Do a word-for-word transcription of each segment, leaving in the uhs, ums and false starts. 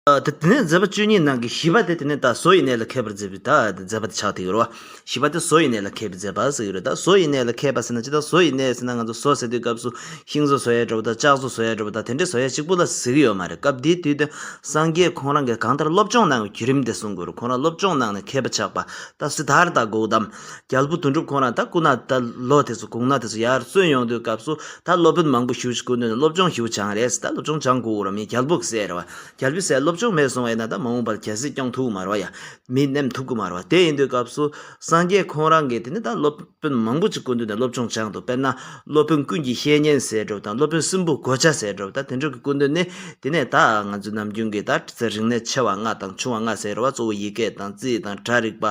ཨ། དེ་དེ་ནས་མཛད་པ་བཅུ་གཉིས་ནང་གི་བཞི་པ་དེ་དེ་ནས་ད་བཟོ་ཡི་གནས་ལ་མཁས་པར་མཛད་པའི་ད་མཛད་པ་དེ་ཆགས་བསྡད་ཡོད་རེད་བ། བཞི་པ་དེ་བཟོ་ཡི་གནས་ལ་མཁས་པའི་མཛད་པ་ཟེར་གྱི་རེད། ད་བཟོ་ཡི་གནས་ལ་མཁས་པ་ཟེར་ན་ཅི་ད་བཟོ་ཡི་གནས་ཟེར་ན་ང་ཚོ་བཟོ་ཟེར་དུས་སྐབས་སུ་ཤིང་བཟོ་བཟོ་ཡ་འདྲ་བོ་དང་ལྕགས་བཟོ་བཟོ་ཡ་འདྲ་བོ་དང་དེ་འདྲའི་བཟོ་ཡ་གཅིག་པུ་ལ་ཟེར་གྱི་ཡོད་མ་རེད། སྐབས་དེའི་དུས་དེ་སངས་རྒྱས་ཁོང་རང་གིས་གང་ལྟར་སློབ་སྦྱོང་གནང་བའི་བརྒྱུད་རིམ་དེ་གསུང་དགོས་རེད། ཁོང་རང་སློབ་སྦྱོང་གནང་ནས་མཁས་པ་ཆགས་པ། ད་སི་དྷར་ཐ་གོ་ཏམ། རྒྱལ་པོ་དོན་གྲུབ་ཁོང་རང་ད་སྐུ་ན་ད་ལོ་དེ་ཚོ་གུང་ན་དེ་ཚོ་ཡར་སོན་ཡོང་དུས་སྐབས་སུ་ད་སློབ་དཔོན་མང་པོ་ཞེ་པོ་ཅིག་སྐུ་མདུན་ནས་སློབ་སྦྱོང་ཞེ་པོ་སྦྱངས་རེད། ད་སློབ་སྦྱོང་སྦྱང་དགོས་ར། མི་རྒྱལ་པོ་གི་སྲས་རེད་བ། རྒྱལ་པོའི་སྲས་སློབ་སྦྱོང་མེད་སོང་བས་ན་ད་མ་འོངས་པར་རྒྱལ་སྲིད་སྐྱོང་ཐུབ་ཀྱི་མ་རེད་བ་ཡ། མི་མནན་ཐུབ་ཀྱི་མ་རེད་བ། དེ་ཡིན་དུས་སྐབས་སུ་སངས་རྒྱས་ཁོང་རང་གིས་དེ་ནི་ད་སློབ་དཔོན་མང་པོ་ཅིག་སྐུ་མདུན་ནས་སློབ་སྦྱོང་སྦྱངས་འདུག་དཔེར་ན་སློབ་དཔོན་ཀུན་གྱི་བཤེས་གཉེན་ཟེར་འདྲ་བོ་དང་སློབ་དཔོན་སྲིན་པོ་གོ་ཆ་ཟེར་འདྲ་བོ་ད་དེ་འདྲ་གི་སྐུ་མདུན་ནས་དེ་ནས་ད་ང་ཚོའི་ནམ་རྒྱུན་གྱི་ད་རིག་གནས་ཆེ་བ་ལྔ་དང་ཆུང་བ་ལྔ་ཟེར་བ་གཙོ་བོ་ཡི་གེ་དང་རྩིས་དང་གྲྭ་རིག་པ།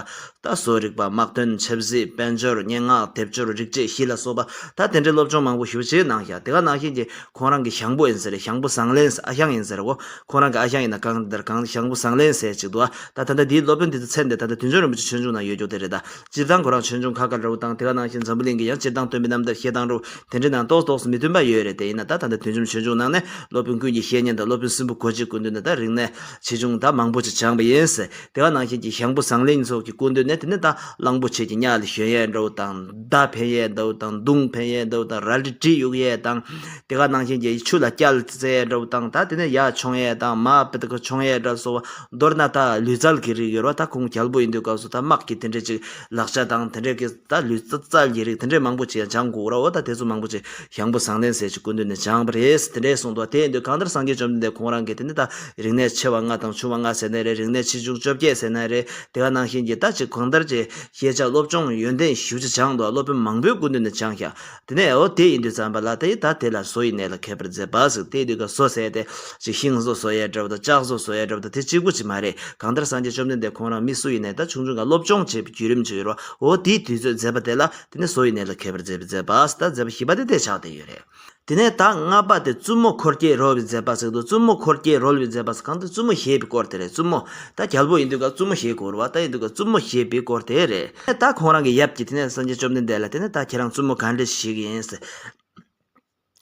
ད་བཟོ་རིག་པ། དམག་དོན། ཆབ་སྲིད། དཔལ་འབྱོར། སྙན་ངག་སྡེབ་སྦྱོར། རིག་བྱེད། ཤེས་ལ་སོགས་པ་ད་དེ་འདྲའི་སློབ་སྦྱོང་མང་པོ་ཞེ་པོ་ཅིག་གནང་ཤག་དེ་ག་ནང་བཞིན་གྱི་ཁོང་རང་གི་ཞང་པོ་ཡིན་ཟེར་རེད། ཞང་པོ་བཟང་ལན་ཟེར། ཨ་ཞང་ཡིན་ཟེར་རེད་གོ། ཁོང་རང་གི་ཨ་ཞང་ཡིན་ན་གང་འདི་ལྟར་གང་ཞང་པོ་བཟང་ལན་ཟེར་ཅིག་འདུག་ཨ། ད་ད་ལྟ་འདིའི་སློབ་དཔོན་འདི་ཚོ་མཚན་དེ་ད་ལྟ་དུས་འཇོམས་རིན་པོ་ཆེ་ཆོས་འབྱུང་ནང་ཡོད་རྒྱུ་དེ་རེད། ད་སྤྱིར་བཏང་ཁོ་རང་ཆོས་འབྱུང་ཁ་ཁ་འདྲ་བོ་དང་དེ་ག་ནང་བཞིན་འཛམ་བུ་གླིང་གི་ཡང་སྤྱིར་བཏང་སྟོན་པའི་རྣམ་ཐར་བཤད་སྟངས་འདྲ་བོ་དེ་འདྲའི་ནང་ཏོག་ཏོག་ཙམ་མི་མཐུན་པ་ཡོད་རེད། དེ་ཡིན་ན་ད་ད་ལྟ་དུས་འཇོམས་ཆོས་འབྱུང་ནང་ནས་སློབ་དཔོན་ཀུན་གྱི་བཤེས་གཉེན་དང་སློབ་དཔོན་སྲིན་པོ་གོ་ཆའི་སྐུ་མདུན་ནས་ད་རིག་གནས་ཆེ་ཆུང་ད་མང་པོ་ཅིག་སྦྱངས་པ་ཡིན། དེ་ག་ནང་བཞིན་གྱི་ཞང་པོ་བཟང་ལན་སོགས་ཀྱི་སྐུ་མདུན་ནས་དེ་ནས་ད་གླང་པོ་ཆེ་གི་གཉའ་ལ་ཞོན་ཡས་འདྲ་བོ་དང་མདའ་འཕེན་ཡས་འདྲ་བོ་དང་མདུང་འཕེན་ཡས་འདྲ་བོ་དང་རལ་གྲི་གཡུག་ཡས་དང་། དེ་ག་ནང་བཞིན་གྱི་ཆུ་ལ་སྐྱལ་རྩེ་ཡས་འདྲ་བོ་དང་ད་དེ་ནས་ཡར་མཆོང་ཡས་དང་མར་བེ་ད་ག་མཆོང་ཡས་འདྲ་སོགས་པ། མདོར་ན་ད་ལུས་རྩལ་གྱི་རིགས་ཡོད་རེད་བ། ད་ཁོང་རྒྱལ་པོ་ཡིན་དུས་སྐབས་སུ་ད་དམག་གི་དེ་འདྲས་ཅིག་ལག་ཆ་དང་དེ་འདྲས་ཀྱི་ད་ལུས་རྩལ་གྱི་རིགས་དེ་འདྲས་མང་པོ་ཅིག་ཡང་སྦྱང་དགོས་ར། འོ་ད་དེ་ཚོ་མང་པོ་ཅིག་ཞང་པོ་བཟང་ལན་ཟེར་ཅིག་སྐུ་མདུན་ནས་སྦྱངས་པ་རེད། དེ་འདྲས་གསུངས་འདུག་དེ་ཡིན་དུས་གང་ལྟར་སངས་རྒྱས་བཅོམ་ལྡན་འདས་ཁོང་རང་གིས་དེ་ནི་ད་རིག་གནས་ཆེ་བ་ལྔ་དང་ཆུང་བ་ལྔ་ཟེར་ནའི་རེད། རིག་གནས་ཆེ་ཆུང་བཅོ་བརྒྱད་ཟེར་ནའི་རེད། དེ་ག་ནང་བཞིན་གྱི་ད་ཅིག་གང་ལྟར་ཅིག་ཤེས་བྱ་སློབ་སྦྱོང་ཡོན་ཏན་ཞེ་པོ་ཅིག་སྦྱངས་འདུག་སློབ་དཔོན་མང་པོའི་སྐུ་མདུན་ནས་སྦྱངས་ཤག་དེ་ནས་འོ་དེ་ཡིན་དུས་ཙམ་པ་ལ་དེ་ད་དེ་ལ་བཟོ་ཡི་གནས་ལ་མཁས་པར་མཛད་པ་ཟེར། དེ་དུས་ཀ་བཟོ་ཟེར་ཏེ་ཅིག་ཤིང་བཟོ་བཟོ་ཡས་འདྲ་བོ་དང་ལྕགས་བཟོ་བཟོ་ཡས་འདྲ་བོ་དང་དེ་གཅིག་པུ་ཅིག་མ་རེད། གང་ལྟར་སངས་རྒྱས་བཅོམ་ལྡན་འདས་ཁོང་རང་མི་སུ་ཡིན་ནའི་ད་ཆུང་ཆུང་ག་སློབ་སྦྱོང་བྱེད་པའི་བརྒྱུད་རིམ་ཅིག་ཡོད་རེད་བ། འོ་དེའི་དུས་ཚོད་མཛད་པ་དེ་ལ་དེ་ནས་བཟོ་ཡི་གནས་ལ་མཁས་པར་མཛད་པའི་མཛད་པ་ཟེར། ད་མཛད་པ་བཞི་པ་དེ་དེ་ཆགས་བསྡད་ཡོད་རེད། དེ་ནས་ད་ལྔ་པ་དེ་བཙུན་མོ་འཁོར་བསྐྱེད་རོལ་བའི་མཛད་པ་ཟེར་འདུག་བཙུན་མོ་འཁོར་བསྐྱེད་རོལ་བའི་མཛད་པ་ཟེར་གང་དུ་བཙུན་མོ་བཞེས་པའི་སྐོར་དེ་རེད། བཙུན་མོ་ད་རྒྱལ་པོ་ཡིན་དུས་ཀ་བཙུན་མོ་བཞེས་དགོས་རེད་བ། ད་ཡིན་དུས་ཀ་བཙུན་མོ་བཞེས་པའི་སྐོར་དེ་རེད། ད་ཁོང་རང་གི་ཡབ་ཀྱིས་དེ་ནས་སངས་རྒྱས་བཅོམ་ལྡན་འདས་ལ་དེ་ནས་ད་ཁྱེད་རང་བཙུན་མོ་ག་འདྲ་ཞིག་ཡིན་ཟེར།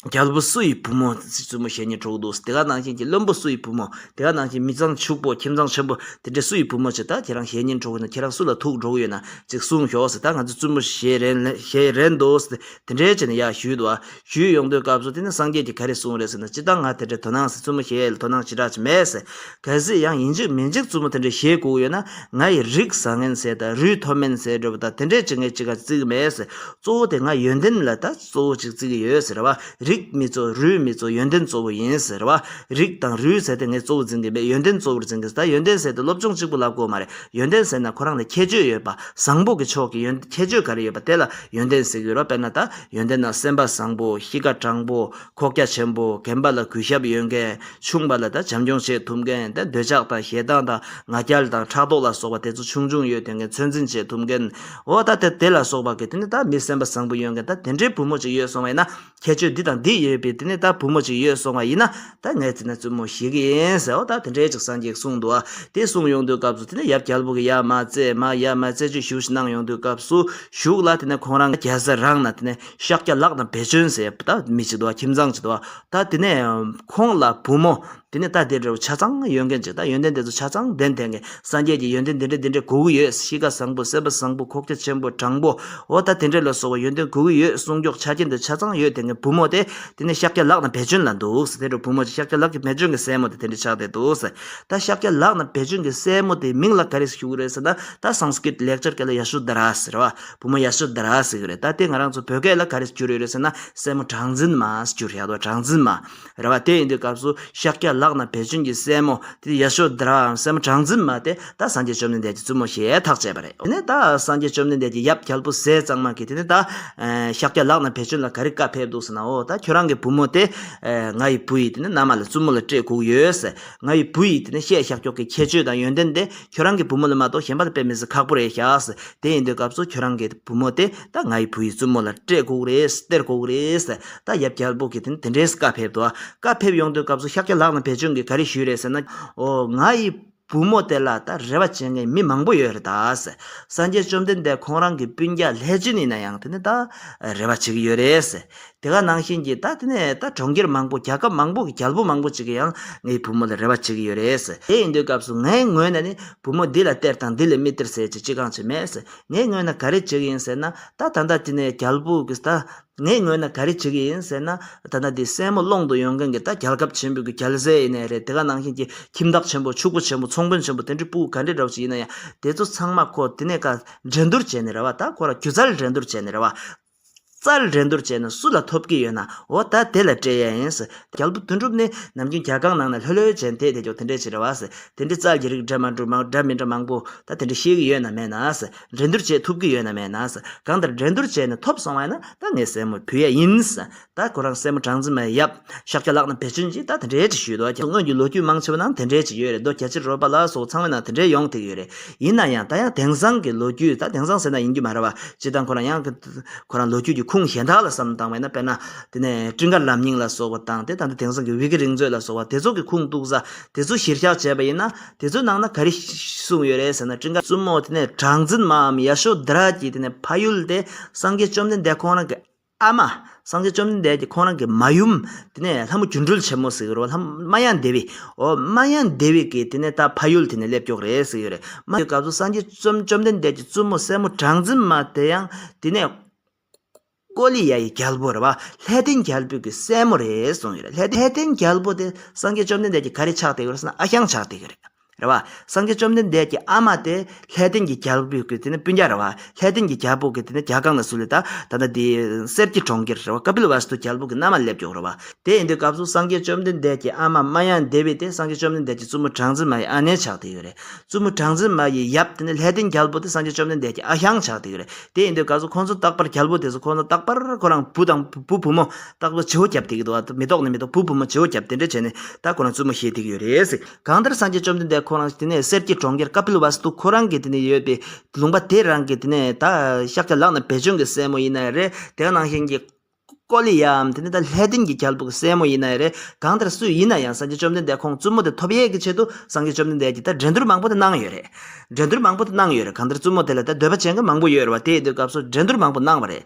རྒྱལ་པོ་སུ་ཡི་བུ་མོ་བཙུན་མོ་བཞེས་སྙིང་བྲོ་གི་འདུག་དེ་ག་ནང་བཞིན་གྱི་བློན་པོ་སུ་ཡི་བུ་མོ། དེ་ག་ནང་བཞིན་མི་ཚང་ཕྱུག་པོ་ཁྱིམ་ཚང་ཆེན་པོ་དེ་འདྲའི་སུ་ཡི་བུ་མོ་ཅིག་ད་ཁྱེད་རང་བཞེས་སྙིང་བྲོ་གི་ན་ཁྱེད་རང་སུ་ལ་ཐུག་འགྲོ་གི་ཡོད་ན་ཅིག་གསུངས་ཤོག་ཟེར། ད་ང་ཚོ་བཙུན་མོ་བཞེས་རན་བཞེས་རན་འདུག་ཟེར་དེ་འདྲའི་བྱས་ནས་ཡར་ཞུས་འདུག་ཞུས་ཡོང་དུས་སྐབས་སུ་དེ་ནས་སངས་རྒྱས་ཀྱིས་ག་རེ་གསུངས་རེད་ཟེར་ན། སྤྱིར་བཏང་ང་དེ་འདྲའི་དོ་སྣང་ཟེར་བཙུན་མོ་བཞེས་ལ་དོ་སྣང་ཞེ་དྲག་ཅིག་མེད་ཟེར། གལ་སྲིད་ཡང་ཡིན་གཅིག་མིན་གཅིག་བཙུན་མོ་དེ་འདྲ་བཞེས་དགོས་ཀྱི་ཡོད་ན་ང་ཡི་རིགས་བཟང་ངན་ཟེར་དང་རུས་མཐོ་དམན་ཟེར་འདྲ་བོ་དང་དེ་འདྲའི་ཅིག་ངས་ཅིག་ག་བརྩི་གི་མེད་ཟེར། གཙོ་བོ་དེ་ང་ཡོན་ཏན་ལ་ད་གཙོ་བོ་ཅིག་བརྩི་གི་ཡོད་ཟེར་བ། རིགས་མི་གཙོ་རུས་མི་གཙོ་ཡོན་ཏན་གཙོ་བོ་ཡིན་ཟེར་བ། རིགས་དང་རུས་ཟེར་དེ་ངས་གཙོ་བོ་འཛིན་གི་མེད། ཡོན་ཏན་གཙོ་བོར་འཛིན་གི། ད་ཡོན་ཏན་ཟེར་དེ་སློབ་སྦྱོང་གཅིག་པུ་ལབ་དགོས་མ་རེད། ཡོན་ཏན་ཟེར་ན་ཁོ་རང་ལ་ཁྱད་ཆོས་ཡོད་པ། བཟང་པོ་གི་ཕྱོགས་ཀྱི་ཡོན་ཁྱད་ཆོས་ག་རེ་ཡོད་པ་དེ་ལ་ཡོན་ཏན་ཟེར་གི་ཡོད་རེད་བ། དཔེར་ན་ད་ཡོན་ཏན་ནང་སེམས་པ་བཟང་པོ། གཤིས་ཀ་དྲང་པོ། ཁོག་རྒྱ་ཆེན་པོ། རྒན་པ་ལ་གུས་ཞབས་ཡོད་མཁན། ཆུང་བ་ལ་ད་བྱམས་སྐྱོང་བྱེད་ཐུབ་མཁན། ད་འདོད་ཆགས་དང་ཞེ་སྡང་དང་ང་རྒྱལ་དང་ཕྲག་དོག་ལ་སོགས་པ་དེ་ཚོ་ཆུང་ཆུང་ཡོད་དེ་མཁན། ཚོད་འཛིན་བྱེད་ཐུབ་མཁན། འོ་ད་དེ་དེ་ལ་སོགས་པ་གི་དེ་ནི་ད་མི་སེམས་པ་བཟང་པོ་ཡོད་མཁན་ད་དེ་འདྲའི་བུ་མོ་ཅིག་ཡོད་སོང་བ་ཡིན་ན། ཁྱད་ཆོས་འདི་དང་འདི་ཡོད་པའི་དེ་ནི་ད་བུ་མོ་ཅིག་ཡོད་སོང་བ་ཡིན་ན་ད་ངས་དེ་ན་བཙུན་མོ་བཞེས་གི་ཡིན་ཟེར། འོ་ད་དེ་འདྲའི་ཅིག་སངས་རྒྱས་ཀྱིས་གསུངས་འདུག་ཨ། དེ་གསུངས་ཡོང་དུས་སྐབས་སུ་དེ་ནི་ཡབ་རྒྱལ་པོ་གི་ཡར་མར་རྩེ་མར་ཡར་མར་རྩེ་གཅོད་ཞུ་ཞིག་གནང་ཡོང་དུས་སྐབས་སུ་གཞུག་ལ་དེ་ནི་ཁོང་རང་རྒྱལ་ས་རང་ན་དེ་ནི་ཤཱཀྱ་ལག་ན་བེ་ཅོན་ཟེར་ད་མི་ཅིག་འདུག་ཨ། ཁྱིམ་ཚང་ཅིག་འདུག་ཨ། ད་དེ་ནས་ཁོང་ལ་བུ་མོ། དེ་ནས་ད་དེ་འདྲ་བོ་ཆ་ཚང་ཡོད་མཁན་ཅིག་ད་ཡོན་ཏན་དེ་ཚོ་ཆ་ཚང་ལྡན་ལྡན་མཁན། སངས་རྒྱས་ཀྱི་ཡོན་ཏན་འདི་འདྲ་འདི་འདྲ་དགོས་ཀྱི་ཡོད། གཤིས་ཀ་བཟང་པོ། སེམས་པ་བཟང་པོ། ཁོག་རྒྱ་ཆེན་པོ། དྲང་པོ། འོ་ད་དེ་འདྲ་ལ་སོགས་པ་ཡོན་ཏན་དགོས་ཀྱི་ཡོད་གསུང་ཀྱོག་ཆ་རྐྱེན་དེ་ཆ་ཚང་ཡོད་དེ་མཁན་བུ་མོ་དེ་དེ་ནས་ཤཱཀྱ་ལག་ན་བེ་ཅོན་ལ་འདུག་དེ་འདྲ་བུ་མོ་ཅིག་ཤཱཀྱ་ལག་གི་བེ་ཅོན་གྱི་སྲས་མོ་དེ་དེ་འདྲ་ཆགས་བསྡད་འདུག་ད་ཤཱཀྱ་ལག་ན་བེ་ཅོན་གྱི་སྲས་མོ་དེ་མིང་ལ་ག་རེ་ཞུ་གི་རེད་ཟེར་ན། ད་སཾ་སྐྲྀཏ་ལེགས་སྦྱར་སྐད་ལ་ཡ་ཤོ་དྷ་ར་ཟེར་བ། བུ་མོ་ཡ་ཤོ་དྷ་ར་ཟེར་གི་རེད། ད་དེ་ང་རང་ཚོ་བོད་སྐད་ལ་ག་རེ་བསྒྱུར་ཡོད་རེད་ཟེར་ན་སྲས་མོ་གྲངས་འཛིན་མ་བསྒྱུར་ཡག་དོ། གྲངས་འཛིན་མ། རེད་བ། དེ་ཡིན་དུས་སྐབས་སུ་ཤཱཀྱ་ལག་ན་བེ་ཅོན་གྱི་སྲས་མོ་དེ་ཡ་ཤོ་དྷ་རའམ་སྲས་མོ་གྲངས་འཛིན་མ་དེ་ད་སངས་རྒྱས་བཅོམ་ལྡན་འདས་ཀྱི་བཙུན་མོ་ཞེས་ཐག་བཅད་པ་རེད། དེ་ནས་ད་སངས་རྒྱས་བཅོམ་ལྡན་འདས་ཀྱི་ཡབ་རྒྱལ་པོ་ཟས་གཙང་མ་གིས་དེ་ནས་ད་ཨ་ཤཱཀྱ་ལག་ན་བེ་ཅོན་ལ་ག་རེ་བཀའ་ཕེབས་འདུག་ཟེར་ན། འོ་ད་ཁྱོད་རང་གི་བུ་མོ་དེ་ཨ་ང་ཡི་བུ་ཡི་དེ་ནས་མནའ་མ་ལ་བཙུན་མོ་ལ་སྤྲད་དགོས་ཀྱི་ཡོད་ཟེར། ང་ཡི་བུ་ཡི་དེ་ནས་བཤད་བཞག་ཀྱོག་གི་ཁྱད་ཆོས་དང་ཡོན་ཏན་དེ་ཁྱོད་རང་གི་བུ་མོ་ལ་མ་གཏོགས་གཞན་པ་ལ་དཔེ་མི་སྲིད་ཁག་པོ་རེད་ཤག་ཟེར། དེ་ཡིན་དུས་སྐབས་སུ་ཁྱོད་རང་གི་བུ་མོ་དེ་ད་ང་ཡི་བུ་ཡི་བཙུན་མོ་ལ་སྤྲད་དགོས་རེད། སྟེར་དགོས་རེད་ཟེར། ད་ཡབ་རྒྱལ་པོ་གིས་དེ་དེ་འདྲའི་བཀའ་ཕེབས་འདུག་བཀའ་ཕེབས་ཡོང་དུས་སྐབས་སུ་ཤཱཀྱ་ལག་ན་བེ་ཅོན་གྱིས་ག་རེ་ཞུས་རེད་ཟེར་ན། འོ་ང་ཡི་བུ་མོ་དེ་ལ་ད་རེ་བ་བྱེད་མཁན་མི་མང་པོ་ཡོད་རེད་ད་ཟེར། སངས་རྒྱས་བཅོམ་ལྡན་འདས་ཁོང་རང་གི་སྤུན་ཀྱག་ལྷས་བྱིན་ཡིན་ན་ཡང་དེ་ནི་ད་རེ་བ་བྱེད་ཀྱི་ཡོད་རེད་ཟེར། དེ་ག་ནང་བཞིན་གྱི་ད་དེ་ནས་ད་གྲོང་ཁྱེར་མང་པོ་རྒྱལ་ཁབ་མང་པོ་གི་རྒྱལ་པོ་མང་པོ་ཅིག་གིས་ཡང་ངའི་བུ་མོ་ལ་རེ་བ་བྱེད་ཀྱི་ཡོད་རེད། དེ་ཡིན་དུས་སྐབས་སུ་ངའི་ངོས་ནས་ནི་བུ་མོ་འདི་ལ་སྟེར་དང་འདི་ལ་མི་སྟེར་ཟེར་ཅིག་ཅི་གང་ཅིག་མེད། ངའི་ངོས་ནས་ག་རེ་བྱེད་ཀྱི་ཡིན་ཟེར་ན། ད་ད་ལྟ་དེ་ནས་རྒྱལ་པོ་གི་ད། ངའི་ངོས་ནས་ག་རེ་བྱེད་ཀྱི་ཡིན་ཟེར་ན། ད་ལྟ་འདི་སྲས་མོ་སློང་དུ་ཡོང་མཁན་གྱི་ད་རྒྱལ་ཁབ་ཆེན་པོའི་གི་རྒྱལ་སྲས་ཡིན་ནའི་རེད། དེ་ག་ནང་བཞིན་གྱི་ཁྱིམ་བདག་ཆེན་པོ་ཕྱུག་པོ་ཆེན་པོ་ཚོང་དཔོན་ཆེན་པོ་དེ་འདྲའི་སྤུ་གུ་ག་འདྲའི་འདྲ་བོ་ཞིག་ཡིན་ན་ཡང་དེ་ཚོ་ཚང་མ་ཁོ་དེ་ནས་ཀ་འགྲན་བསྡུར་བྱས་ནས་རེད་བ། ད་ཁོ་ར་སྒྱུ་རྩལ་འགྲན་བསྡུར་བྱས་ནས་རེད་བ། རྩལ་འགྲན་བསྡུར་བྱས་ནས་སུ་ལ་ཐོབ་ཀྱི་ཡོད་ན་འོ་ད་དེ་ལ་སྤྲད་ཡ་ཡིན་ཟེར། རྒྱལ་པོ་དོན་གྲུབ་ནི་ནམ་རྒྱུན་རྒྱ་སྒང་ནང་ནས་ལྷོད་ལྷོད་བྱས་ནས་བསྡད་བསྡད་ཀྱོག་དེ་འདྲས་ཅིག་རེད་བ་ཟེར། དེ་འདྲའི་རྩལ་གྱི་རིགས་འདྲ་མ་འདྲ་མ་འདྲ་མི་འདྲ་མང་པོ་ད་དེ་འདྲ་ཤེས་ཀྱི་ཡོད་ན་མེད་ན་ཟེར། འགྲན་བསྡུར་བྱེད་ཐུབ་ཀྱི་ཡོད་ན་མེད་ན་ཟེར། གང་ལྟར་འགྲན་བསྡུར་བྱས་ནས་ཐོབ་སོང་བ་ཡིན་ན་ད་ངས་སྲས་མོ་ཕུལ་ཡ་ཡིན་ཟེར། ད་ཁོ་རང་སྲས་མོ་གྲངས་འཛིན་མའི་ཡབ་ཤཱཀྱ་ལག་ན་བེ་ཅོན་གྱིས་ད་དེ་འདྲའི་ཅིག་ཞུས་འདུག་སྔོན་གྱི་ལོ་རྒྱུས་མང་ཆེ་བ་ནང་དེ་འདྲའི་ཅིག་ཡོད་རེད། མདོ་རྒྱ་ཆེར་རོལ་པ་ལ་སོགས་ཚང་མའི་ནང་དེ་འདྲའི་ཡོང་བསྡད་ཀྱི་ཡོད་རེད། ཡིན་ན་ཡང་ད་ཡང་དེང་སང་གི་ལོ་རྒྱུས་ད་དེང་སང་ཟེར་ན་ཡིན་རྒྱུ་མ་རེད་བ། སྤྱིར་བཏང་ཁོ་རང་ཡང་ཁོ་རང་ལོ་རྒྱུས་ཀྱི་ཁུངས་གཞན་དག་ལ་བསམ་བློ་བཏང་བ་ཡིན་ན། དཔེར་ན་དེ་ནས་སྤྲིན་དཀར་ལམ་རྙིང་ལ་སོགས་པ་དང་དེ་ད་ལྟ་དེང་སང་གི་ཝི་ཀི་རིག་མཛོད་ལ་སོགས་པ་དེ་ཚོ་གི་ཁུངས་གཏུགས་ས་དེ་ཚོ་གཞིར་བཞག་བྱས་པ་ཡིན་ན་དེ་ཚོའི་ནང་ན་ག་རེ་གསུངས་ཡོད་རེད་ཟེར་ན། སྤྲིན་དཀར་བཙུན་མོ་དེ་ནས་གྲངས་འཛིན་མའམ་ཡ་ཤོ་དྷ་ར་གྱི་དེ་ནས་ཕ་ཡུལ་དེ་སངས་རྒྱས་བཅོམ་ལྡན་འདས་ཁོང་རང་གི་ཨ་མ། སངས་རྒྱས་བཅོམ་ལྡན་འདས་ཀྱི་ཁོང་རང་གི་མ་ཡུམ་དེ་ནས་ལྷ་མོ་སྒྱུ་འཕྲུལ་ཆེན་མོ་ཟེར་གི་རེད་བ། ལྷ་མ་ཡ་དེ་བི། འོ་མ་ཡ་དེ་བི་གི་དེ་ནས་ད་ཕ་ཡུལ་དེ་ནས་སླེབས་ཀྱོག་རེད་ཟེར་གི་རེད། མ་ཡུལ་སྐབས་སུ་སངས་རྒྱས་བཅོམ་བཅོམ་ལྡན་འདས་ཀྱི་བཙུན་མོ་སྲས་མོ་གྲངས་འཛིན་མ་དེ་ཡང་དེ་ནས་ཀོ་ལི་ཡ་ཡི་རྒྱལ་པོ་རེད་བ། ལྷས་ལྡན་རྒྱལ་པོ་གི་སྲས་མོ་རེད་གསུངས་ཡོད་རེད། ལྷས་ལྷས་ལྡན་རྒྱལ་པོ་དེ་སངས་རྒྱས་བཅོམ་ལྡན་འདས་ཀྱི་ག་རེ་ཆགས་བསྡད་ཡོད་རེད་ཟེར་ན་ཨ་ཞང་ཆགས་བསྡད་ཡོད་རེད། རེད་བ། སངས་རྒྱས་བཅོམ་ལྡན་འདས་ཀྱི་ཨ་མ་དེ་ལྷས་ལྡན་གྱི་རྒྱལ་པོ་གི་དེ་ནི་སྤུན་ཀྱག་རེད་བ། ལྷས་ལྡན་གྱི་རྒྱལ་པོ་གི་དེ་ནི་རྒྱ་སྒང་ལ་སུ་ལས་ད་ད་ལྟ་དེ་གསེར་གྱི་གྲོང་ཁྱེར་རེད་བ། ཀ་པིལ་ཝ་སྟུ་རྒྱལ་པོ་གི་མནའ་མ་སླེབས་ཀྱོག་རེད་བ། དེ་ཡིན་དུས་སྐབས་སུ་སངས་རྒྱས་བཅོམ་ལྡན་འདས་ཀྱི་ཨ་མ་མ་ཡ་དེ་བི་དེ་སངས་རྒྱས་བཅོམ་ལྡན་འདས་ཀྱི་བཙུན་མོ་གྲངས་འཛིན་མ་ཡི་ཨ་ནེ་ཆགས་བསྡད་ཡོད་རེད། བཙུན་མོ་གྲངས་འཛིན་མ་ཡི་ཡབ་དེ་ནི་ལྷས་ལྡན་རྒྱལ་པོ་དེ་སངས་རྒྱས་བཅོམ་ལྡན་འདས་ཀྱི་ཨ་ཞང་ཆགས་བསྡད་ཡོད་རེད། དེ་ཡིན་དུས་སྐབས་སུ་ཁོང་ཚོ་རྟག་པར་རྒྱལ་པོ་དེ་ཚོ་ཁོང་ཚོ་རྟག་པར་ཁོ་རང་བུ་དང་བུ་བུ་མོ་རྟག་པར་བྱེའུ་རྒྱབ་བསྡད་ཀྱི་འདུག་བ། མི་ཐོག་ནས་མི་ཐོག་བུ་བུ་མོ་བྱེའུ་རྒྱབ་དེ་འདྲ་བྱས་ནས་ད་ཁོ་རང་བཙུན་མོ་བཞེས་བསྡད་ཀྱི་ཡོད་རེད་ཟེར། གང་ལྟར་སངས་རྒྱས་བཅོམ་ལྡན་འདས་ཁོ་རང་དེ་ནས་གསེར་གྱི་གྲོང་ཁྱེར་ཀ་པིལ་ཝ་སྟུ་ཁོ་རང་གི་དེ་ནས་ཡོད་པའི་ལུང་པ་དེ་རང་གི་དེ་ནས་ད་ཤཱཀྱ་ལག་ན་བེ་ཅོན་གྱི་སྲས་མོ་ཡིན་ན་རེད། དེ་ནང་བཞིན་གྱི་ཀོ་ལི་ཡའམ་དེ་ནི་ད་ལྷས་ལྡན་གྱི་རྒྱལ་པོ་གི་སྲས་མོ་ཡིན་ན་ཡང་རེད། གང་ལྟར་སུ་ཡིན་ན་ཡང་སངས་རྒྱས་བཅོམ་ལྡན་འདས་ཁོང་བཙུན་མོ་དེ་ཐོབ་ཡས་ཀྱི་ཆེད་དུ་སངས་རྒྱས་བཅོམ་ལྡན་འདས་ཀྱིས་ད་འགྲན་བསྡུར་མང་པོ་དེ་གནང་ཡོད་རེད། འགྲན་བསྡུར་མང་པོ་དེ་གནང་ཡོད་རེད། གང་ལྟར་བཙུན་མོ་དེ་ལ་ད་འདོད་པ་ཅན་གྱི་མང་པོ་ཡོད་རེད་བ། དེ་ཡིན་དུས་སྐབས་སུ་འགྲན་བསྡུར་མང་པོ་གནང་བ་རེད།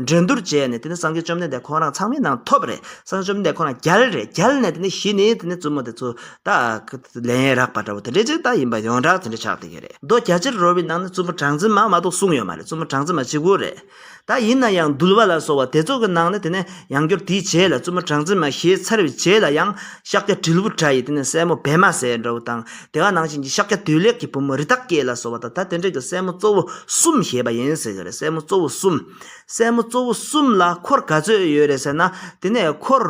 འགྲན་བསྡུར་བྱས་ནས་དེ་ནི་སངས་རྒྱས་བཅོམ་ལྡན་འདས་ཁོང་རང་ཚང་མའི་ནང་ཐོབ་རེད། སངས་རྒྱས་བཅོམ་ལྡན་འདས་ཁོང་རང་རྒྱལ་རེད། རྒྱལ་ནས་དེ་ནི་གཞི་ནས་དེ་ནི་བཙུན་མོ་དེ་ཚོ་ད་ལེན་ཡས་རག་པ་འདྲ་བོ་དེ་འདྲས་ཅིག་ད་ཡིན་པ་ཡོངས་གྲགས་དེ་འདྲ་ཆགས་བསྡད་ཀྱི་རེད། མདོ་རྒྱ་ཆེར་རོལ་པའི་ནང་ནས་བཙུན་མོ་གྲངས་འཛིན་མ་མ་གཏོགས་གསུངས་ཡོད་མ་རེད། བཙུན་མོ་གྲངས་འཛིན་མ་གཅིག་པུ་རེད། ད་ཡིན་ན་ཡང་འདུལ་བ་ལ་སོགས་པ་དེ་ཚོ་གི་ནང་ནས་དེ་ནས་ཡང་བསྐྱར་དེའི་རྗེས་ལ་བཙུན་མོ་གྲངས་འཛིན་མ་བཞེས་ཚར་བའི་རྗེས་ལ་ཡང་ཤཱཀྱ་དྲིལ་བུ་དྲ་ཡི་དེ་ནས་སྲས་མོ་བེ་མ་ཟེར་འདྲ་བོ་དང་དེ་ག་ནང་བཞིན་གྱི་ཤཱཀྱ་བདུད་ལེགས་ཀྱི་བུ་མོ་རི་དྭགས་སྐྱེས་ལ་སོགས་པ་དང་ད་དེ་འདྲ་གི་སྲས་མོ་གཙོ་བོ་གསུམ་བཞེས་པ་ཡིན་ཟེར་གི་རེད། སྲས་མོ་གཙོ་བོ་གསུམ། སྲས་མོ་གཙོ་བོ་གསུམ་ལ་འཁོར་ག་ཚོད་ཡོད་རེད་ཟེར་ན་དེ་ནས་འཁོར།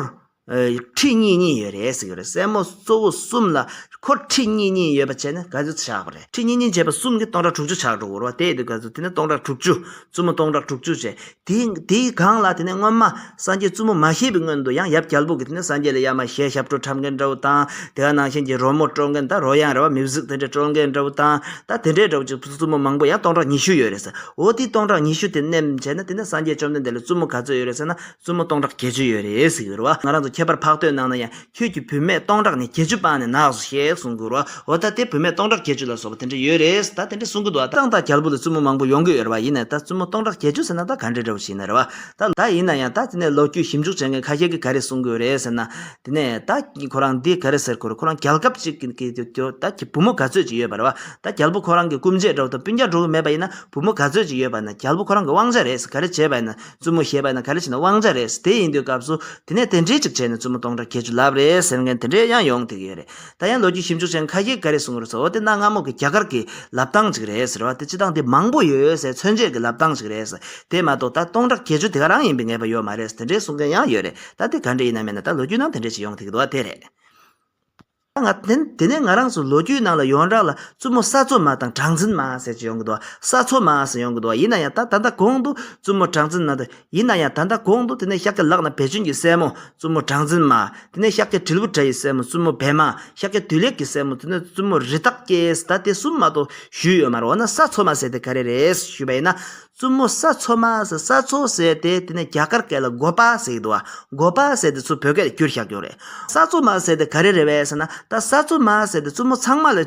ཁྲི་གཉིས་གཉིས་ཡོད་རེད་ཟེར་གི་རེད། སྲས་མོ་གཙོ་བོ་གསུམ་ལ་འཁོར་ཁྲི་གཉིས་གཉིས་ཡོད་པ་བྱས་ན་ག་ཚོད་ཆགས་པ་རེད། ཁྲི་གཉིས་གཉིས་བྱས་པ་གསུམ་གྱིས་སྟོང་ཕྲག་དྲུག་ཅུ་ཆགས་འགྲོ་གི་རེད་བ། དེ་ཡིན་དུས་ག་ཚོད་དེ་ནས་སྟོང་ཕྲག་དྲུག་ཅུ། བཙུན་མོ་སྟོང་ཕྲག་དྲུག་ཅུ་བྱས། དེ་དེའི་སྒང་ལ་དེ་ནས་སྔོན་མ་སངས་རྒྱས་བཙུན་མོ་མ་བཞེས་པའི་སྔོན་དུ་ཡང་ཡབ་རྒྱལ་པོ་གིས་དེ་ནས་སངས་རྒྱས་ལ་ཡར་མར་གཞས་ཞབས་བྲོ་འཁྲབ་མཁན་འདྲ་བོ་དང་དེ་ག་ནང་བཞིན་གྱི་རོལ་མོ་དཀྲོལ་མཁན་ད་རོལ་དབྱངས་རེད་བ། མིའུ་ཟིག་དེ་འདྲ་དཀྲོལ་མཁན་འདྲ་བོ་དང་ད་དེ་འདྲའི་འདྲ་བོ་ཅིག་བཙུན་མོ་མང་པོ་ཡང་སྟོང་ཕྲག་ཉི་ཤུ་ཡོད་རེད་ཟེར། འོ་དེ་སྟོང་ཕྲག་ཉི་ཤུ་དེ་མནན་བྱས་ན་དེ་ནས་སངས་རྒྱས་བཅོམ་ལྡན་འདས་ལ་བཙུན་མོ་ག་ཚོད་ཡོད་རེད་ཟེར་ན། བཙུན་མོ་སྟོང་ཕྲག་བརྒྱད་ཅུ་ཡོད་རེད་ཟེར་གྱི་རེད་བ། ང་རང་ཚོ་ཁྱད་པར་འཕགས་བསྟོད་ནང་ན་ཡང་ཁྱོད་ཀྱི་བུད་མེད་སྟོང་ཕྲག་ནི་བརྒྱད་ཅུ་སྤངས་ནས་ནགས་སུ་གཤེགས་གསུང་གི་རེད་བ། འོ་ད་དེ་བུད་མེད་སྟོང་ཕྲག་བརྒྱད་ཅུ་ལ་སོགས་པ་དེ་འདྲ་ཡོད་རེད། ད་དེ་འདྲ་གསུང་གི་འདུག་ད་ཏག་ཏག་རྒྱལ་པོ་ལ་བཙུན་མོ་མང་པོ་ཡོང་གི་ཡོད་རེད་བ། ཡིན་ནའི་ད་བཙུན་མོ་སྟོང་ཕྲག་བརྒྱད་ཅུ་ཟེར་ན་ད་ག་འདྲ་འདྲ་བོ་ཞིག་ཡིན་ན་རེད་བ། ད་ད་ཡིན་ན་ཡང་ད་དེ་ནས་ལོ་རྒྱུས་ཞིབ་འཇུག་བྱེད་མཁན་ཁ་ཤས་ཀྱིས་ག་རེ་གསུང་གི་ཡོད་རེད་ཟེར་ན། དེ་ནས་ད་ཁོ་རང་འདི་ག་རེ་ཟེར་དགོས་རེད། ཁོ་རང་རྒྱལ་ཁབ་ཅིག་གི་གི་གི་ད་ཀྱི་བུ་མོ་ག་ཚོད་ཅིག་ཡོད་པ་རེད་བ། ད་རྒྱལ་པོ་ཁོ་རང་གི་སྐུ་མཆེད་འདྲ་བོ་དང་སྤུན་ཀྱག་འདྲ་བོ་མེད་པ་ཡིན་ན་བུ་མོ་ག་ཚོད་ཅིག་ཡོད་པ་ན་རྒྱལ་པོ་ཁོ་རང་གི་དབང་ཆ་རེད་ཟེར། ག་རེ་བྱས་པ་ཡིན་ན། བཙུན་མོ་བཞེས་པ་ཡིན་ན་ག་རེ་བྱས་ན་དབང་ཆ་རེད། དེ་ཡིན་དུས་སྐབས་སུ་དེ་ནས་དེ་འདྲའི་ཅིག་བྱས་ནས་བཙུན་མོ་སྟོང་ཕྲག་བརྒྱད་ཅུ་ལབ་རེད་ཟེར་མཁན་དེ་འདྲའི་ཡང་ཡོང་བསྡད་ཀྱི་ཡོད་རེད། ད་ཡང་ལོ་རྒྱུས་ཞིབ་འཇུག་བྱེད་མཁན་ཁ་ཤས་ག་རེ་གསུང་གི་རེད་ཟེར། འོ་དེ་གནའ་སྔ་མོ་གི་རྒྱ་གར་གྱི་ལབ་སྟངས་ཅིག་རེད་ཟེར་བ། དེ་སྤྱིར་བཏང་དེ་མང་པོ་ཡོད་ཟེར་མཚོན་བྱེད་ཀྱི་ལབ་སྟངས་ཅིག་རེད་ཟེར། དེ་མ་གཏོགས་ད་སྟོང་ཕྲག་བརྒྱད་ཅུ་དེ་ག་རང་ཡིན་པའི་ངེས་པ་ཡོད་མ་རེད་ཟེར་དེ་འདྲའི་གསུང་མཁན་ཡང་ཡོད་རེད། ད་དེ་ག་འདྲ་ཡིན་ན་མིན་ན་ད་ལོ་རྒྱུས་ནང་དེ་འདྲ་ཅིག་ཡོང་བསྡད་ཀྱི་འདུག་བ། དེ་རེད། ང་དེ་དེ་ནས་ང་རང་ཚོ་ལོ་རྒྱུས་ནང་ལ་ཡོངས་གྲགས་ལ་བཙུན་མོ་ས་འཚོ་མ་དང་གྲངས་འཛིན་མ་ཟེར་གྱི་ཡོང་གི་འདུག་ས་འཚོ་མ་ཟེར་ཡོང་གི་འདུག་ཡིན་ན་ཡང་ད་ད་ལྟ་གོང་དུ་བཙུན་མོ་གྲངས་འཛིན་མ་དང་ཡིན་ན་ཡང་ད་ལྟ་གོང་དུ་དེ་ནས་ཤཱཀྱ་ལག་ན་བེ་ཅོན་གྱི་སྲས་མོ་བཙུན་མོ་གྲངས་འཛིན་མ། དེ་ནས་ཤཱཀྱ་དྲིལ་བུ་དྲ་ཡི་སྲས་མོ་བཙུན་མོ་བེ་མ། ཤཱཀྱ་བདུད་ལེགས་ཀྱི་སྲས་མོ་དེ་ནས་བཙུན་མོ་རི་དྭགས་སྐྱེས། ད་དེ་གསུམ་མ་གཏོགས་ཞུས་ཡོད་མ་རེད། འོ་ན་ས་འཚོ་མ་ཟེར་དེ་ག་རེ་རེད་ཞུས་པ་ཡིན་ན། བཙུན་མོ་ས་འཚོ་མ་ཟེར། ས་འཚོ་ཟེར་དེ་དེ་ནས་རྒྱ་གར་སྐད་ལ་འགོ་པ་ཟེར་གྱི་འདུག་བ། འགོ་པ་ཟེར་དེ་ཚུར་བོད་སྐད་ལ་བསྒྱུར་བཞག་ཡོད་རེད། ས་འཚོ་མ་ཟེར་དེ་ག་རེ་རེད་བས་ཟེར་ན། ད་ས་འཚོ་མ་ཟེར་དེ་བཙུན་མོ་ཚང་མ་ལ་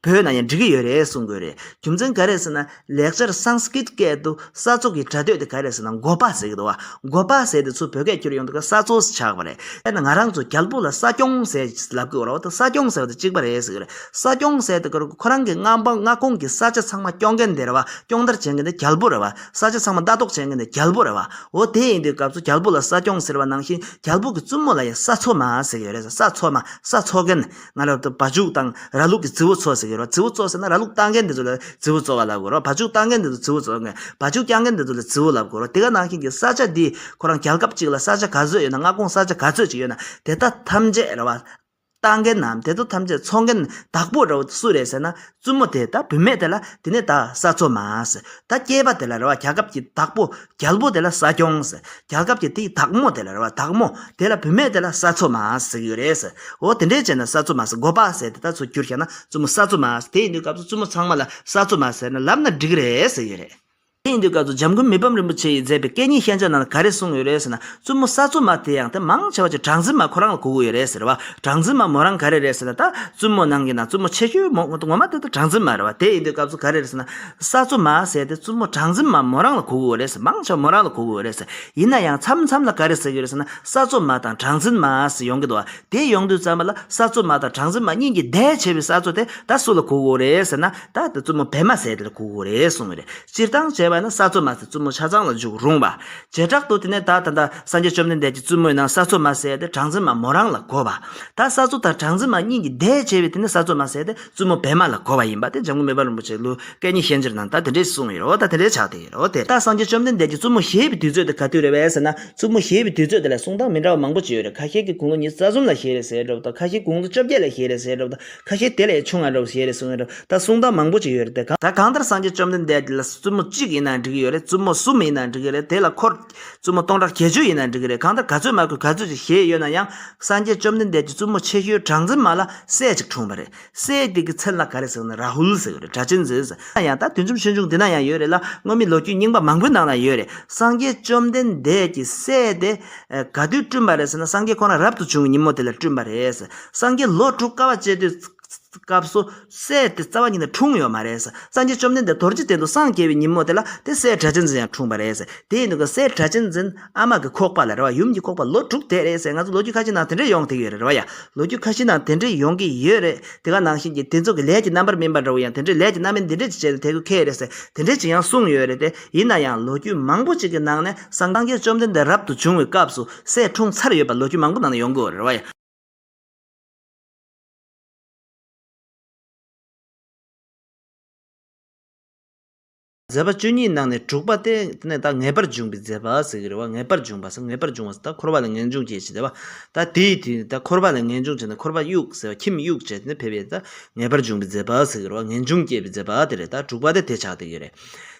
བོས་ན་ཡང་འགྲིག་གི་ཡོད་རེད་གསུང་གི་ཡོད་རེད། རྒྱུ་མཚན་ག་རེ་ཟེར་ན། ལེགས་སྦྱར་སཾ་སྐྲྀཏ་སྐད་དུ་ས་འཚོ་གི་སྒྲ་སྡོད་དེ་ག་རེ་ཟེར་ན། འགོ་པ་ཟེར་གྱི་འདུག་བ། འགོ་པ་ཟེར་དེ་ཚུར་བོད་སྐད་བསྒྱུར་ཡོང་དུས་ཀ་ས་འཚོ་ཆགས་པ་རེད། དཔེར་ན་ང་རང་ཚོ་རྒྱལ་པོ་ལ་ས་སྐྱོང་ཟེར་ལབ་གི་ཡོད་རེད་བ། ད་ས་སྐྱོང་ཟེར་བ་དང་གཅིག་པ་རེད་ཟེར་གི་རེད། ས་སྐྱོང་ཟེར་དེ་ཁོ་རང་གི་མངའ་འབངས་མངའ་ཁོངས་ཀྱི་ས་ཆ་ཚང་མ་སྐྱོང་མཁན་དེ་རེད་བ། སྐྱོང་བརྡར་བྱེད་མཁན་དེ་རྒྱལ་པོ་རེད་བ། ས་ཆ་ཚང་མ་ལྟ་རྟོག་བྱེད་མཁན་དེ་རྒྱལ་པོ་རེད་བ། འོ་དེ་ཡིན་དུས་སྐབས་སུ་རྒྱལ་པོ་ལ་ས་སྐྱོང་ཟེར་བ་ནང་བཞིན་རྒྱལ་པོ་གི་བཙུན་མོ་ལ་ཡང་ས་འཚོ་མ་ཟེར་གི་ཡོད་རེད། ས་འཚོ་མ། ས་འཚོ་མཁན། ང་རང་ཚོ་བ་ཕྱུགས་དང་ར་ལུག་གི་རྫི་བོ་འཚོ་ཟེར་གི་རེད་བ། རྫི་བོ་འཚོ་ཟེར་ན་ར་ལུག་བཏང་མཁན་དེ་ཚོ་ལ་རྫི་བོ་འཚོ་བ་ལབ་དགོས་རེད་བ། བ་ཕྱུགས་བཏང་མཁན་དེ་ཚོ་རྫི་བོ་འཚོ་མཁན། བ་ཕྱུགས་བསྐྱང་མཁན་དེ་ཚོ་ལ་རྫི་བོ་ལབ་དགོས་རེད་བ། དེ་ག་ནང་བཞིན་གྱི་ས་ཆ་འདི་ཁོ་རང་རྒྱལ་ཁབ་གཅིག་ལ་ས་ཆ་ག་ཚོད་ཡོད་ན། མངའ་ཁོངས་ས་ཆ་ག་ཚོད་ཅིག་ཡོད་ན་དེ་དག་ཐམས་ཅད་རེད་བ། བཏང་མཁན་ནམ་དེ་ཚོ་ཐམས་ཅད་འཚོ་མཁན་བདག་པོ་རེད་བ། སུ་རེད་ཟེར་ན། བཙུན་མོ་དེ། ད་བུད་མེད་དེ་ལ་དེ་ནས་ད་ས་འཚོ་མ་ཟེར། ད་སྐྱེས་པ་དེ་ལ་རེད་བ། རྒྱལ་ཁབ་ཀྱི་བདག་པོ། རྒྱལ་པོ་དེ་ལ་ས་སྐྱོང་ཟེར། རྒྱལ་ཁབ་ཀྱི་དེའི་བདག་མོ་དེ་ལ་རེད་བ། བདག་མོ་དེ་ལ། བུད་མེད་དེ་ལ་ས་འཚོ་མ་ཟེར་གྱི་ཡོད་རེད་ཟེར། འོ་དེ་འདྲས་བྱས་ན་ས་འཚོ་མ་ཟེར། འགོ་པ་ཟེར་དེ་ད་ཚུར་བསྒྱུར་བཞག་ན་བཙུན་མོ་ས་འཚོ་མ་ཟེར། དེ་ཡིན་དུས་སྐབས་སུ་བཙུན་མོ་ཚང་མ་ལ་ས་འཚོ་མ་ཟེར་ན་ལབ་ན་འགྲིག་གི་རེད་ཟེར་གྱི་ཡོད་རེད། དེ་ཡིན་དུས་སྐབས་སུ་འཇམ་མགོན་མི་ཕམ་རིན་པོ་ཆེ་ཡིས་མཛད་པའི་སྐད་གཉིས་ཤན་སྦྱར་ནང་ལ་ག་རེ་གསུངས་ཡོད་རེད་ཟེར་ན། བཙུན་མོ་ས་འཚོ་མ་དེ་ཡང་དེ་མང་ཆེ་བ་ཅིག་གྲངས་འཛིན་མ་ཁོ་རང་ལ་གོ་གི་ཡོད་རེད་ཟེར་བ། གྲངས་འཛིན་མ་མོ་རང་ག་རེ་རེད་ཟེར་ན། ད་བཙུན་མོ་ནང་གི་ནང་བཙུན་མོ་ཆེ་ཤོས་མོ་ངོ་མ་དེ་ད་གྲངས་འཛིན་མ་རེད་བ། དེ་ཡིན་དུས་སྐབས་སུ་ག་རེ་རེད་ཟེར་ན། ས་འཚོ་མ་ཟེར་དེ་བཙུན་མོ་གྲངས་འཛིན་མ་མོ་རང་ལ་གོ་གི་ཡོད་རེད་ཟེར། མང་ཆེ་བ་མོ་རང་ལ་གོ་གི་ཡོད་རེད་ཟེར། ཡིན་ན་ཡང་མཚམས་མཚམས་ལ་ག་རེ་ཟེར་གི་ཡོད་རེད་ཟེར་ན། ས་འཚོ་མ་དང་གྲངས་འཛིན་མ་ཟེར་ཡོང་གི་འདུག་བ། དེ་ཡོང་དུས་ཙམ་པ་ལ་ས་འཚོ་མ་དང་གྲངས་འཛིན་མ་གཉིས་ཀྱི་ཟླས་ཕྱེ་བའི་ས་འཚོ་དེ་ད་སུ་ལ་གོ་གི་ཡོད་རེད་ཟེར་ན། ད་དེ་བཙུན་མོ་བི་མ་ཟེར་དེ་ལ་གོ་གི་ཡོད་རེད་གསུངས་པ་རེད། སྤྱིར་བཏང་བྱས་པ་ན་ས་འཚོ་མ་ཟེར་བཙུན་མོ་ཆ་ཚང་ལ་འཇུག་རུང་བ། བྱེ་བྲག་ཏུ་དེ་ནས་ད་ད་ལྟ་སངས་རྒྱས་བཅོམ་ལྡན་འདས་ཀྱི་བཙུན་མོའི་ནང་ས་འཚོ་མ་ཟེར་དེ་གྲངས་འཛིན་མ་མོ་རང་ལ་གོ་བ། ད་ས་འཚོ་དང་གྲངས་འཛིན་མ་གཉིས་ཀྱི་ཟླས་ཕྱེ་བའི་དེ་ནས་ས་འཚོ་མ་ཟེར་དེ་བཙུན་མོ་བི་མ་ལ་གོ་བ་ཡིན་པ་དེ་འཇམ་མགོན་མི་ཕམ་རིན་པོ་ཆེ་ལུ་སྐད་གཉིས་ཤན་སྦྱར་ནང་ད་དེ་འདྲས་གསུངས་ཡོད་རེད། འོ་ད་དེ་འདྲས་ཆགས་བསྡད་ཡོད་རེད། འོ་དེ་ད་སངས་རྒྱས་བཅོམ་ལྡན་འདས་ཀྱིས་བཙུན་མོ་བཞེས་པའི་དུས་ཚོད་དེ་ག་དུས་རེད་བས་ཟེར་ན། བཙུན་མོ་བཞེས་པའི་དུས་ཚོད་དེ་ལ་གསུང་སྟངས་མི་འདྲ་བ་མང་པོ་ཅིག་ཡོད་རེད། ཁ་ཤས་ཀྱིས་དགུང་ལོ་ཉི་ཤུ་རྩ་གསུམ་ལ་བཞེས་རེད་ཟེར་འདྲ་བོ་དང་། ཁ་ཤས་དགུང་ལོ་བཅོ་བརྒྱད་ལ་བཞེས་རེད་ཟེར་འདྲ་བོ་དང་། ཁ་ཤས་དེ་ལས་ཆུང་ང་འདྲ་བོ་བཞེས་རེད་གསུངས་ཡོད་རེད། ད་གསུང་སྟངས་མང་པོ་ཅིག་ཡོད་རེད་དེ། གང་ད་གང་ལྟར་སངས་རྒྱས་བཅོམ་ལྡན་འདས་ཀྱི་ལ་བཙུན་མོ་གཅིག་ཡིན་ན་འགྲིག་གི་ཡོད་རེད། བཙུན་མོ་གསུམ་ཡིན་ན་འགྲིག་གི་རེད། དེ་ལ་འཁོར་བཙུན་མོ་སྟོང་ཕྲག་བརྒྱད་ཅུ་ཡིན་ན་འགྲིག་གི་རེད། གང་ལྟར་ག་ཚོད་མ་དགོས་ག་ཚོད་ཅིག་བཞེས་ཡོད་ན་ཡང་། སངས་རྒྱས་བཅོམ་ལྡན་འདས་ཀྱི་བཙུན་མོ་ཆེ་ཤོས་གྲངས་འཛིན་མ་ལ་སྲས་གཅིག་འཁྲུངས་པ་རེད། སྲས་དེ་གི་མཚན་ལ་ག་རེ་ཟེར་ན་ར་ཧུལ་ཟེར་གི་རེད། སྒྲ་གཅན་འཛིན་ཟེར། ཡང་ད་དུས་མཚམས་ཆུང་ཆུང་འདི་ན་ཡང་ཡོད་རེད་ལ། སྔོན་མའི་ལོ་རྒྱུས་རྙིང་པ་མང་པོའི་ནང་ན་ཡོད་རེད། སངས་རྒྱས་བཅོམ་ལྡན་འདས་ཀྱི་སྲས་དེ་ག་དུས་བསྐྲུན་པ་རེད་ཟེར་ན། སངས་རྒྱས་ཁོ་རང་རབ་ཏུ་བྱུང་བའི་ཉིན་མོ་དེ་ལ་བསྐྲུན་པ་རེད་ཟེར། སངས་རྒྱས་ལོ་དྲུག་དཀའ་བ་སྤྱད་དུས་སྐབས་སུ་སྲས་དེ་རྩ་བ་ཉིད་ནས་འཁྲུངས་ཡོད་མ་རེད་ཟེར། སངས་རྒྱས་བཅོམ་ལྡན་འདས་རྡོ་རྗེ་གདན་དུ་སངས་རྒྱས་པའི་ཉིན་མོ་དེ་ལ་དེ་སྲས་སྒྲ་གཅན་འཛིན་ཡང་འཁྲུངས་པ་རེད་ཟེར། དེ་ཡིན་དུས་ཀ་སྲས་སྒྲ་གཅན་འཛིན་ཨ་མ་གི་ཁོག་པ་ལ་རེད་བ། ཡུམ་གྱི་ཁོག་པ་ལོ་དྲུག་དེ་རེད་ཟེར། ང་ཚོ་ལོ་རྒྱུས་ཁ་ཤས་ནང་དེ་འདྲས་ཡོང་བསྡད་ཡོད་རེད་བ་ཡ། ལོ་རྒྱུས་ཁ་ཤས་ནང་དེ་འདྲས་ཡོང་གི་ཡོད་རེད། དེ་ག་ནང་བཞིན་གྱི་དེ་ཚོ་གི་ལས་ཀྱི་རྣམ་པར་སྨིན་པ་འདྲ་བོ་ཡང་དེ་འདྲས་ལས་ཀྱི་རྣམ་སྨིན་འདི་འདྲས་ཅིག་བྱས་ནས་དེ་གུ་ཁེལ་རེད་ཟེར། དེ་འདྲས་ཅིག་ཡང་གསུངས་ཡོད་རེད་དེ། ཡིན་ན་ཡང་ལོ་རྒྱུས་མང་པོ་ཅིག་གི་ནང་ནས་སངས་རྒྱས་བཅོམ་ལྡན་འདས་རབ་ཏུ་བྱུང་བའི་སྐབས་སུ་སྲས་འཁྲུངས་ཚར་ཡོད་པ་ལོ་རྒྱུས་མང་པོ་ནང་ན་ཡོང་གི་ཡོད་རེད་བ་ཡ། མཛད་པ་བཅུ་གཉིས་ནང་ནས་དྲུག་པ་དེ་དེ་ནས་ད་ངེས་པར་འབྱུང་བའི་མཛད་པ་ཟེར་གྱི་རེད་བ། ངེས་པར་འབྱུང་བ་ཟེར། ངེས་པར་འབྱུང་བ་ཟེར་ད་འཁོར་བ་ལས་ངེས་འབྱུང་སྐྱེས་ཞེས་བྱ་བ། ད་དེའི་དུས་ད་འཁོར་བ་ལས་ངེས་འབྱུང་བྱས་ནས་འཁོར་བ་གཡུག་ཟེར་བ། ཁྱིམ་གཡུག་བྱས་ནས་ཕེབས་པའི་ད་ངེས་པར་འབྱུང་བའི་མཛད་པ་ཟེར་གྱི་རེད་བ། ངེས་འབྱུང་སྐྱེས་པའི་མཛད་པ་དེ་རེད། ད་དྲུག་པ་དེ་དེ་ཆགས་བསྡད་ཀྱི་རེད།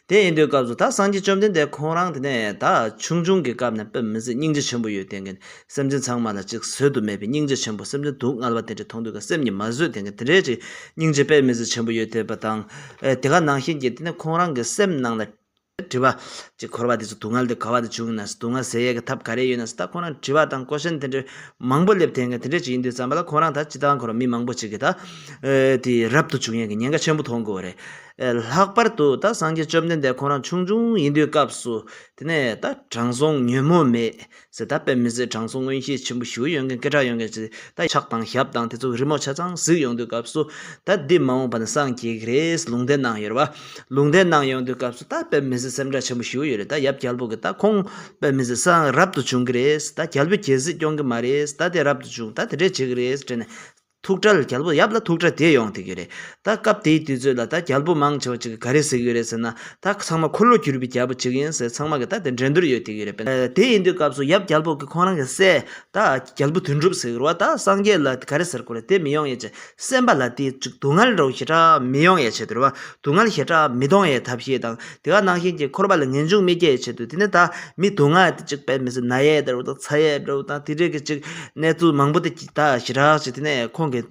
དེ་ཡིན་དུས་སྐབས་སུ་ད་སངས་རྒྱས་བཅོམ་ལྡན་འདས་ཁོང་རང་དེ་ནས་ད་ཆུང་ཆུང་གི་སྐབས་ནས་དཔེ་མི་སྲིད་སྙིང་རྗེ་ཆེན་པོ་ཡོད་དེ་གིན། སེམས་ཅན་ཚང་མ་ལ་ཅིག་བཟོད་དུ་མེད་པའི་སྙིང་རྗེ་ཆེན་པོ། སེམས་ཅན་སྡུག་བསྔལ་བ་དེ་འདྲ་མཐོང་དུས་ཀ་སེམས་ཉིད་མ་བཟོད་དེ་གིན་དེ་འདྲའི་ཅིག་སྙིང་རྗེ་དཔེ་མི་སྲིད་ཆེན་པོ་ཡོད་དེ་བ་དང་། ཨེ་དེ་ག་ནང་བཞིན་གྱི་དེ་ནས་ཁོང་རང་གི་སེམས་ནང་ལ་དྲི་བ་ཅིག་འཁོར་བ་འདི་ཚོ་སྡུག་བསྔལ་འདི་ག་བ་ནས་བྱུང་ཡིན་ན། སྡུག་བསྔལ་སེལ་ཡས་ཀྱི་ཐབས་ག་རེ་ཡོད་ན་ཟེར་ད་ཁོང་རང་དྲི་བ་དང་ཀོ་ཤན་དེ་འདྲ་མང་པོ་སླེབས་དེ་གིན་དེ་འདྲ་ཅིག་ཡིན་དུས་ཙམ་པ་ལ་ཁོང་རང་ད་སྤྱིར་བཏང་ཁོ་རང་མི་མང་པོ་ཅིག་གིས་ད་ཨེ་དེ་རབ་ཏུ་བྱུང་ཡས་ཀྱི་ཉེན་ཁ་ཆེན་པོ་མཐོང་གི་ཡོད་རེད། ལྷག་པར་དུ་ད་སངས་རྒྱས་བཅོམ་ལྡན་འདས་ཁོང་རང་ཆུང་ཆུང་ཡིན་དུས་སྐབས་སུ་དེ་ནས་ད་དྲང་སྲོང་ཉོན་མོངས་མེད་ཟེར་ད་དཔེ་མི་སྲིད་དྲང་སྲོང་མངོན་ཤེས་ཆེན་པོ་ཞེ་པོ་ཡོད་མཁན་སྐད་གྲགས་ཡོད་མཁན་ཅིག་ད་ཕྱག་དང་ཞབས་དང་དེ་ཚོ་རི་མོ་ཆ་ཚང་གཟིགས་ཡོང་དུས་སྐབས་སུ་ད་འདི་མ་འོངས་པ་ན་སངས་རྒྱས་ཀྱི་རེད་ལུང་བསྟན་གནང་ཡོད་རེད་བ། ལུང་བསྟན་གནང་ཡོང་དུས་སྐབས་སུ་ད་དཔེ་མི་སྲིད་སེམས་ཁྲལ་ཆེན་པོ་ཞེ་པོ་ཡོད་རེད། ད་ཡབ་རྒྱལ་པོ་གིས་ད་ཁོང་དཔེ་མི་སྲིད་སངས་རབ་ཏུ་བྱུང་གི་རེད། ད་རྒྱལ་པོས་རྒྱལ་སྲིད་སྐྱོང་གི་མ་རེད། ད་དེ་རབ་ཏུ་བྱུང་ད་དེ་འདྲས་བྱེད་ཀྱི་རེད་དྲན་ནས། ཐུགས་ཁྲལ་རྒྱལ་པོ་ཡབ་ལ་ཐུགས་ཁྲལ་དེ་ཡོང་བསྡད་ཀྱི་རེད། ད་སྐབས་དེའི་དུས་ཚོད་ལ་ད་རྒྱལ་པོ་མང་ཆེ་བ་ཅིག་གིས་ག་རེ་ཟེར་གྱི་ཡོད་རེད་ཟེར་ན། ད་ཚང་མ་འཁོར་ལོ་བསྒྱུར་བའི་རྒྱལ་པོ་ཅིག་ཡིན་ཟེར་ཚང་མ་གིས་ད་དེ་འགྲན་བསྡུར་ཡོད་བསྡད་ཀྱི་ཡོད་རེད། དེ་ཡིན་དུས་སྐབས་སུ་ཡབ་རྒྱལ་པོ་གིས་ཁོང་རང་གི་སྲས་ད་རྒྱལ་པོ་དོན་གྲུབ་ཟེར་གྱི་རེད་བ། ད་སངས་རྒྱས་ལ་ག་རེ་ཟེར་དགོས་རེད། དེ་མི་ཡོང་ཡས་ཅིག་སེམས་པ་ལ་དེ་ཅིག་སྡུག་བསྔལ་འདྲ་བོ་ཞེ་དྲག་མི་ཡོང་ཡས་ཆེད་དུ་རེད་བ། སྡུག་བསྔལ་ཞེ་དྲག་མི་གཏོང་ཡས་ཐབས་ཤེས་དང་། དེ་ག་ནང་བཞིན་གྱི་འཁོར་བ་ལ་ངེས་འབྱུང་མི་སྐྱེ་ཡས་ཆེད་དུ་དེ་ནས་ད་མི་སྡུག་བསྔལ་དེ་ཅིག་དཔེ་མི་སྲིད་ན་ཡས་འདྲ་བོ་དང་ཚ་ཡས་འདྲ་བོ་དང་དེ་འདྲས་ཀྱི་ཅིག་གནས་ཚུལ་མང་པོ་དེ་ད་ཞེ་དྲག་ཅིག་དེ་ནས་ཁོང་གིས་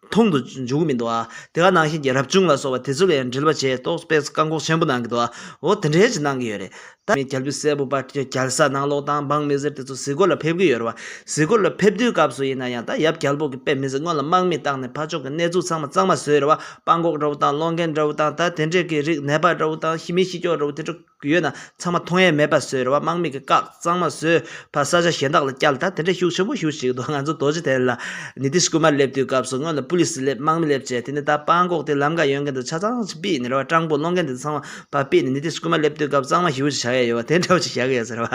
མཐོང་དུ་འཇུག་གི་མི་འདུག་ཨ། དེ་ག་ནང་བཞིན་གྱི་རབ་བྱུང་ལ་སོགས་པ་དེ་ཚོ་ལ་ཡང་འགྲེལ་པ་བྱས་ཏོག་ཙམ་བཀག་འགོག་ཆེན་པོ་གནང་གི་འདུག་ཨ། འོ་དེ་འདྲའི་ཅིག་གནང་གི་ཡོད་རེད། ད་མི་རྒྱལ་པོའི་སྲས་པོ་པ་རྒྱལ་ས་ནང་ལོགས་དང་འབངས་མི་སེར་དེ་ཚོ་གཟིགས་སྐོར་ལ་ཕེབས་ཀྱི་ཡོད་རེད་བ། གཟིགས་སྐོར་ལ་ཕེབས་དུས་སྐབས་སུ་ཡིན་ན་ཡང་ད་ཡབ་རྒྱལ་པོ་གི་དཔེ་མི་སྲིད་སྔོན་ལ་དམག་མི་བཏང་ནས་ཕར་ཕྱོགས་ཀྱི་གནས་ཚུལ་ཚང་མ་གཙང་མ་བཟོས་རེད་བ། སྤྲང་གོག་འདྲ་བོ་དང་གློག་འགེལ་འདྲ་བོ་དང་ད་དེ་འདྲས་ཀྱི་རིགས་ནད་པ་འདྲ་བོ་དང་ཤི་མི་ཤི་ཀྱོག་འདྲ་བོ་དེ་འདྲ་ཡོད་ན་ཚང་མ་མཐོང་ཡས་མེད་པ་བཟོས་རེད་བ། དམག་མི་གི་བཀག་གཙང་མ་བཟོས་ཕར་ས་ཆ་གཞན་དག་ལ་བསྐྱལ། ད་དེ་འདྲ་ཤུགས་ཆེན་པོ་ཞེ་པོ་ཞིག་འདུག་ང་ཚོ་རྡོ་རྗེ་གདན་ལ་ནི་ཏིཤ་ཀུ་མར་སླེབས་དུས་སྐབས་སུ་སྔོན་ལ་པུ་ལི་སི་སླེབས་དམག་མི་སླེབས་བྱས་དེ་ནས་ད་སྤྲང་གོག་དེ་ལམ་ཁ་ཡོང་མཁན་དེ་ཆ་ཚང་ཞིག་ཕུད་ནས་རེད་བ། སྤྲང་པོ་སློང་མཁན་དེ་ཚང་མ་ཕར་ཕུད་ནས་ནི་ཏིཤ་ཀུ་མར་སླེབས་དུས་སྐབས་གཙང་མ་ཞེ་པོ་ཞིག་བཞག་ཡས་ཡོད་བ། དེ་འདྲ་བོ་ཞིག་བཞག་གི་ཡོད་ཟེར་བ།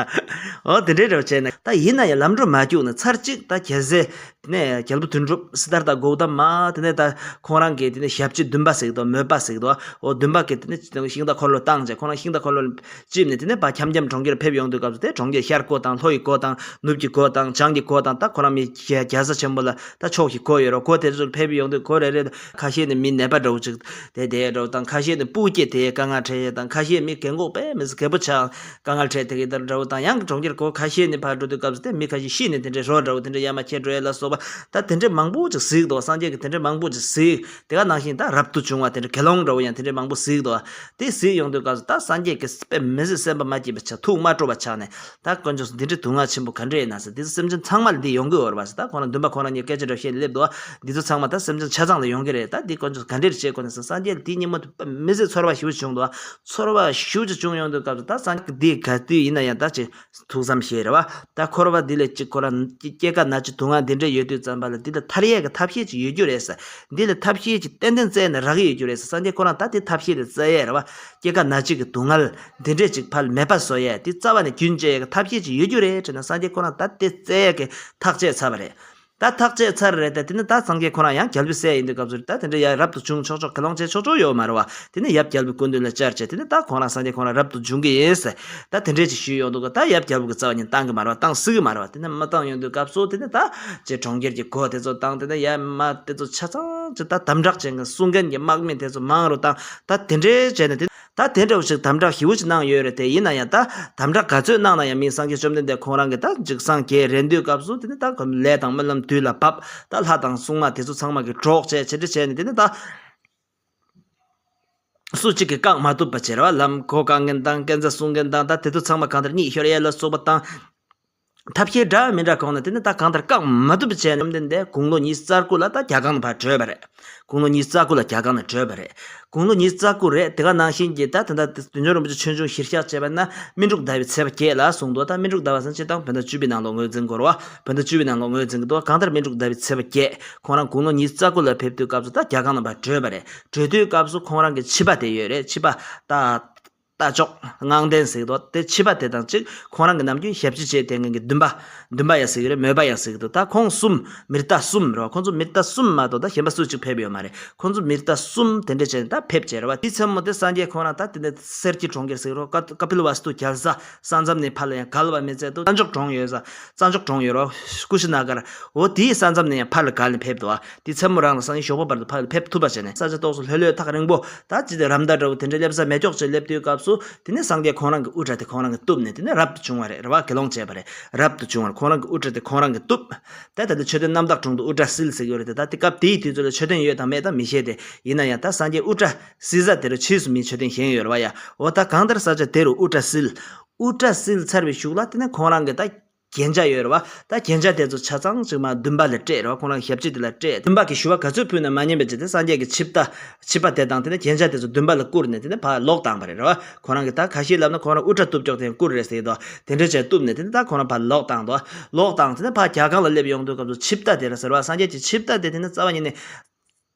འོ་དེ་འདྲའི་འདྲ་བོ་བྱས་ནས་ད་ཡིན་ན་ཡང་ལམ་འགྲོ་མ་བཅུག་ནས་ཚར་གཅིག་ད་རྒྱལ་སྲས་དེ་ནས་རྒྱལ་པོ་དོན་གྲུབ་སིདྡྷར་ཐ་གོའུ་ཏ་མ་དེ་ནས་ད་ཁོང་རང་གི་དེ་ནས་ཞབས་ཕྱི་འདུན་པ་ཟེར་གི་འདུག་མོས་པ་ཟེར་གི་འདུག་འོ་འདུན་པ་གི་དེ་ནས་ཤིང་རྟ་འཁོར་ལོ་བཏང་བྱས་ཁོང་རང་ཤིང་རྟ་འཁོར་ལོ་བཅིབས་ནས་དེ་ནས་ཕར་འཁྱམ་འཁྱམ་གྲོང་ཁྱེར་ཕེབས་ཡོང་དུས་སྐབས་སུ་དེ་གྲོང་ཁྱེར་ཤར་སྒོ་དང་ལྷོ་ཡི་སྒོ་དང་ནུབ་ཀྱི་སྒོ་དང་བྱང་གི་སྒོ་དང་ད་ཁོ་རང་མི་རྒྱ་རྒྱལ་ས་ཆེན་པོ་ལ་ད་ཕྱོགས་ཀྱི་སྒོ་ཡོད་རོགས་སྒོ་དེ་ཚོར་ཕེབས་ཡོང་དུས་སྒོ་རེ་རེ་ཁ་ཤས་ནི་མི་ནད་པ་འདྲ་བོ་ཅིག་དེ་དེ་འདྲ་བོ་དང་ཁ་ཤས་ནི་སྤུ་སྐྱེས་དེ་དཀའ་ངལ་འཕྲད་ཡས་དང་ཁ་ཤས་མི་རྒན་གོག་དཔེ་མི་སྲིད་རྒད་པོ་ཆགས་དཀའ་ངལ་འཕྲད་དེ་གི་ལྟར་འདྲ་བོ་དང་ཡང་གྲོང་ཁྱེར་སྒོ་ཁ་ཤས་ནི་ཕར་འགྲོ་དུས་སྐབས་སུ་དེ་མི་ཁ་ཤས་ཤི་ནས་དེ་འདྲའི་རོ་འདྲ་བོ་དེ་འདྲའི་ཡ་མ་ཁྱེར་འགྲོ་ཡས་ལ་སོགས་པ་ད་དེ་འདྲའི་མང་པོ་ཅིག་གཟིགས་འདུག་སངས་རྒྱས་ཀྱི་དེ་འདྲའི་མང་པོ་ཅིག་གཟིགས། དེ་ག་ནང་བཞིན་ད་རབ་ཏུ་བྱུང་བ་དེ་འདྲ་དགེ་སློང་འདྲ་བོ་ཡང་དེ་འདྲའི་མང་པོ་གཟིགས་འདུག་དེ་གཟིགས་ཡོང་དུས་སྐབས་སུ་ད་སངས་རྒྱས་ཀྱི་དཔེ་མི་སྲིད་སེམས་པ་མ་སྐྱིད་པ་ཆགས་ཐུགས་མ་སྤྲོ་བ་ཆགས་ནས་ད་དཀོན་མཆོག་གསུམ་འདི་འདྲའི་སྡུག་བསྔལ་ཆེན་པོ་ག་འདྲ་ཡིན་ན་ཟེར་འདི་ཚོ་སེམས་ཅན་ཚང་མ་ལ་འདི་ཡོང་གི་ཡོད་རེད་པ་ཟེར། ད་ཁོང་རང་འདུན་པ་ཁོང་རང་གཉིས་སྐད་ཆ་འདྲ་བཤད་ནས་སླེབས་འདུག་འདི་ཚོ་ཚང་མ་ད་སེམས་ཅན་ཆ་ཚང་ལ་ཡོང་གི་རེད། ད་འདི་དཀོན་མཆོག་ག་འདྲ་བྱེད་དགོས་ནས་ཟེར་སངས་རྒྱས་ལ་འདི་ཉིན་མོ་དེ་དཔེ་མི་སྲིད་ཚོར་བ་ཞེ་པོ་བྱུང་འདུག་ཚོར་བ་ཞེ་པོ་ཅིག་བྱུང་ཡོང་དུས་སྐབས་སུ་ད་སངས་རྒྱས་འདི་ག་དུས་ཡིན་ན་ཡང་ད་ཅིག་ཐུགས་བསམ་བཞེས་རེད་བ། ད་འཁོར་བ་འདི་ལས་ཅིག་ཁོ་རང་སྐྱེ་རྒ་ན་འཆི་སྡུག་བསྔལ་འདི་འདྲ་ཡོད་དུས་ཙམ་པ་ལ་འདི་ལ་ཐར་ཡས་ཀྱི་ཐབས་ཤེས་ཅིག་ཡོད་རྒྱུ་རེད་ཟེར། འདི་ལ་ཐབས་ཤེས་ཅིག་ཏན་ཏན་བཙལ་ནས་རག་གི་ཡོད་རྒྱུ་རེད་ཟེར། སངས་རྒྱས་ཁོ་རང་ད་དེ་ཐབས་ཤེས་དེ་བཙལ་ཡས་རེད་བ། སྐྱེ་རྒ་ན་འཆི་གི་སྡུག་བསྔལ་འདི་འདྲས་ཅིག་ཕར་མེད་པ་བཟོ་ཡས་དེ་རྩ་བ་ནས་རྒྱུན་བཅད་ཡས་ཀྱི་ཐབས་ཤེས་ཅིག་ཡོད་རྒྱུ་རེད་དྲན་ན་སངས་རྒྱས་ཁོ་རང་ད་དེ་བཙལ་ཡས་ཀྱི་ཐག་བཅད་ཚར་བ་རེད། ད་ཐག་བཅད་ཚར་རེད་དེ་དེ་ནི་ད་སངས་རྒྱས་ཁོ་རང་ཡང་རྒྱལ་པོའི་སྲས་ཡིན་དུས་སྐབས་སུ་ད་དེ་འདྲ་ཡ་རབ་ཏུ་བྱུང་ཆོག་ཆོག་དགེ་སློང་བྱས་ཆོག་ཆོག་ཡོད་མ་རེད་བ། དེ་ནི་ཡབ་རྒྱལ་པོའི་སྐུ་མདུན་ལ་བཅར་བྱས་དེ་ནི་ད་ཁོང་རང་སངས་རྒྱས་ཁོང་རང་རབ་ཏུ་བྱུང་གི་ཡིན་ཟེར། ད་དེ་འདྲས་ཅིག་ཞུས་ཡོང་འདུག་ག་ད་ཡབ་རྒྱལ་པོ་གི་རྩ་བ་ཉིད་བཏང་གི་མ་རེད་བ། བཏང་སྲིད་གི་མ་རེད་བ། དེ་ནི་མ་བཏང་ཡོང་དུས་སྐབས་སུ་དེ་ནི་ད་ཅེ་གྲོང་ཁྱེར་གྱི་སྒོ་དེ་ཚོ་བཏང་དེ་ནི་ཡ་མ་དེ་ཚོ་ཆ་ཚང་ཅིག་ད་དམ་དྲག་ཅན་གྱི་སྲུང་མཁན་གྱི་དམག་མི་དེ་ཚོ་མང་རུ་བཏང་། ད་དེ་འདྲས་བྱས་ནས་དེ་ད་དེ་འདྲ་བོ་ཞིག་དམ་དྲག་ཞེ་པོ་ཅིག་གནང་ཡོད་རེད། དེ་ཡིན་ན་ཡང་ད་དམ་དྲག་ག་ཚོད་གནང་ན་ཡང་མི་སངས་རྒྱས་བཅོམ་ལྡན་འདས་ཁོང་རང་གི་ད་འཇིགས་སངས་རྒྱས་རན་དུས་སྐབས་སུ་དེ་ནི་ད་ཁོ་ལས་དང་སྨོན་ལམ་དུས་ལ་བབས། ད་ལྷ་དང་སྲུང་མ་དེ་ཚོ་ཚང་མ་གི་གྲོགས་བྱས་ཆེ་འདྲི་བྱས་ནས་དེ་ནི་ད་སུ་གཅིག་གིས་བཀག་མ་ཐུབ་པ་བྱས་རེད་བ། ལམ་སྒོ་བཀག་མཁན་དང་སྐས་འཛེག་སྲུང་མཁན་དང་ད་དེ་ཚོ་ཚང་མ་གང་ལྟར་གཉིད་ཤོར་ཡས་ལ་སོགས་པ་དང་། ཐབས་ཤེས་འདྲ་མི་འདྲ་གང་ནས་དེ་ནི་ད་གང་ལྟར་བཀག་མ་ཐུབ་པ་བྱས་ནས་བཅོམ་ལྡན་འདས་དགུང་ལོ་ཉི་ཤུ་རྩ་དགུ་ལ་ད་རྒྱ་སྒང་ནས་ཕར་བྲོས་པ་རེད། དགུང་ལོ་ཉི་ཤུ་རྩ་དགུ་ལ་རྒྱ་སྒང་ནས་བྲོས་པ་རེད། དགུང་ལོ་ཉི་ཤུ་རྩ་དགུ་རེད། དེ་ག་ནང་བཞིན་གྱི་ད་དེ་འདྲ་དུས་འབྱུང་རིན་པོ་ཆེ་ཆོས་འབྱུང་གཞིར་བཞག་བྱས་པ་ན་སྨིན་དྲུག་ཟླ་བའི་ཚེས་པ་བརྒྱད་ལ་གསུངས་འདུག་ད་སྨིན་དྲུག་ཟླ་བ་ཟེར་ན་སྤྱིར་བཏང་བོད་ཟླ་བཅུ་པའི་ནང་ལོགས་ངོས་འཛིན་དགོས་རེད་བ། བོད་ཟླ་བཅུ་པའི་ནང་ལོགས་ངོས་འཛིན་གྱི་འདུག་གང་ལྟར་སྨིན་དྲུག་ཟླ་བའི་ཚེས་པ་བརྒྱད་ཁོང་རང་དགུང་ལོ་ཉི་ཤུ་རྩ་དགུ་ལ་ཕེབས་དུས་སྐབས་སུ་ད་རྒྱ་སྒང་ནས་ཕར་བྲོས་པ་རེད། བྲོས་དུས་སྐབས་སུ་ཁོང་རང་གི་ཕྱི་པ་དེ་ཡོད་རེད། ཕྱི་པ་ད་རྟ་མཆོག་དངངས་ལྡན་ཟེར་གྱི་འདུག་དེ་ཕྱི་པ་དེ་དང་གཅིག་ཁོང་རང་གི་ནམ་རྒྱུན་ཞབས་ཕྱི་བྱས་བསྡད་མཁན་གྱི་འདུན་པ། འདུན་པ་ཡང་ཟེར་གྱི་རེད། མོས་པ་ཡང་ཟེར་གྱི་འདུག་ད་ཁོང་གསུམ་མི་རྟ་གསུམ་རེད་བ། ཁོང་ཚོ་མི་རྟ་གསུམ་མ་གཏོགས་ད་གཞན་པ་སུ་གཅིག་ཕེབས་ཡོད་མ་རེད། ཁོང་ཚོ་མི་རྟ་གསུམ་དེ་འདྲ་བྱས་ནས་ད་ཕེབས་བྱས་རེད་བ། དེའི་མཚན་མོ་དེ་སངས་རྒྱས་ཁོང་རང་ད་དེ་ནས་གསེར་གྱི་གྲོང་ཁྱེར་ཟེར་གྱི་རེད་བ། ཀ་ཀ་པིལ་ཝ་སྟུ་རྒྱལ་ས་ས་མཚམས་ནས་ཕར་ལ་ཡང་བརྒལ་བ་མི་ཚད་དུ་རྩྭ་མཆོག་གྲོང་ཡོད་ས། རྩྭ་མཆོག་གྲོང་ཡོད་རེད་བ། ཀུ་ཤི་ན་གར། འོ་དེའི་ས་མཚམས་ནས་ཡང་ཕར་ལ་བརྒལ་ནས་ཕེབས་འདུག་བ། དེའི་མཚན་མོ་རང་ལ་སང་ཉིན་ཞོགས་པ་བར་དུ་ཕར་ལ་ཕེབས་ཐུབ་པ་བྱས་ནས་ས་ཆ་ཏོག་ཙམ་ལྷོད་ལྷོད་ཐག་རིང་པོ་ད་ཅི་དེ་རམ་མདའ་འདྲ་བོ་དེ་འདྲ་སླེབས་ས་མེད་ཀྱོག་ཅིག་སླེབས་དུས་སྐབས་སུ་དེ་ནས་སངས་རྒྱས་ཁོང་རང་གི་དབུ་སྐྲ་དེ་ཁོང་རང་གིས་གཏུབས་ནས་དེ་ནས་རབ་ཏུ་བྱུང་བ་རེད། རེད་བ། དགེ་སློང་བྱས་པ་རེད། རབ་ཏུ་བྱུང་བ་རེད། ཁོང་རང་གི་དབུ་སྐྲ་དེ་ཁོང་རང་གིས་གཏུབས། ད་ད་ལྟ་མཆོད་རྟེན་རྣམ་དག་དྲུང་དུ་དབུ་སྐྲ་བསིལ་ཟེར་གྱི་ཡོད་རེད་དེ། ད་དེ་སྐབས་དེའི་དུས་ཚོད་ལ་མཆོད་རྟེན་ཡོད་དང་མེད་དང་མི་ཤེས་ཏེ། ཡིན་ན་ཡང་ད་སངས་རྒྱས་དབུ་སྐྲ་བསིལ་ས་དེ་རུ་ཕྱིས་སུ་མི་མཆོད་རྟེན་གཞན་ཡོད་རེད་བ་ཡ། འོ་ད་གང་ལྟར་ས་ཆ་དེ་རུ་དབུ་སྐྲ་བསིལ། དབུ་སྐྲ་བསིལ་ཚར་བའི་གཞུག་ལ་དེ་ནས་ཁོང་རང་གི་ད་རྒྱན་ཆ་ཡོད་རེད་བ། ད་རྒྱན་ཆ་དེ་ཚོ་ཆ་ཚང་ཅིག་མ་འདུན་པ་ལ་སྤྲད་རེད་བ། ཁོང་རང་ཞབས་ཕྱི་དེ་ལ་སྤྲད། འདུན་པ་གི་ཞུ་བ་ག་ཚོད་ཕུལ་ན་མ་ཉན་པའི་ཆེད་དུ་སངས་རྒྱས་ཀྱི་ཆིབས་རྟ་ཆིབས་པ་དེ་དང་དེ་ནས་རྒྱན་ཆ་དེ་ཚོ་འདུན་པ་ལ་བསྐུར་ནས་དེ་ནས་ཕར་ལོག་བཏང་བ་རེད་རེད་བ། ཁོང་རང་གི་ད་ཁ་ཤས་ལབ་ན་ཁོང་རང་དབུ་སྐྲ་གཏུབ་ཀྱོག་དེ་བསྐུར་རེད་ཟེར་གྱི་འདུག་དེ་འདྲ་བྱས་གཏུབ་ནས་དེ་ནས་ད་ཁོང་རང་ཕར་ལོག་བཏང་འདུག་ལོག་བཏང་དེ་ནས་ཕར་རྒྱ་སྒང་ལ་སླེབས་ཡོང་དུས་སྐབས་སུ་ཆིབས་རྟ་དེ་རེད་ཟེར་བ། སངས་རྒྱས་ཀྱི་ཆིབས་རྟ་དེ་དེ་ནས་རྩ་བ་ཉིད་ནས་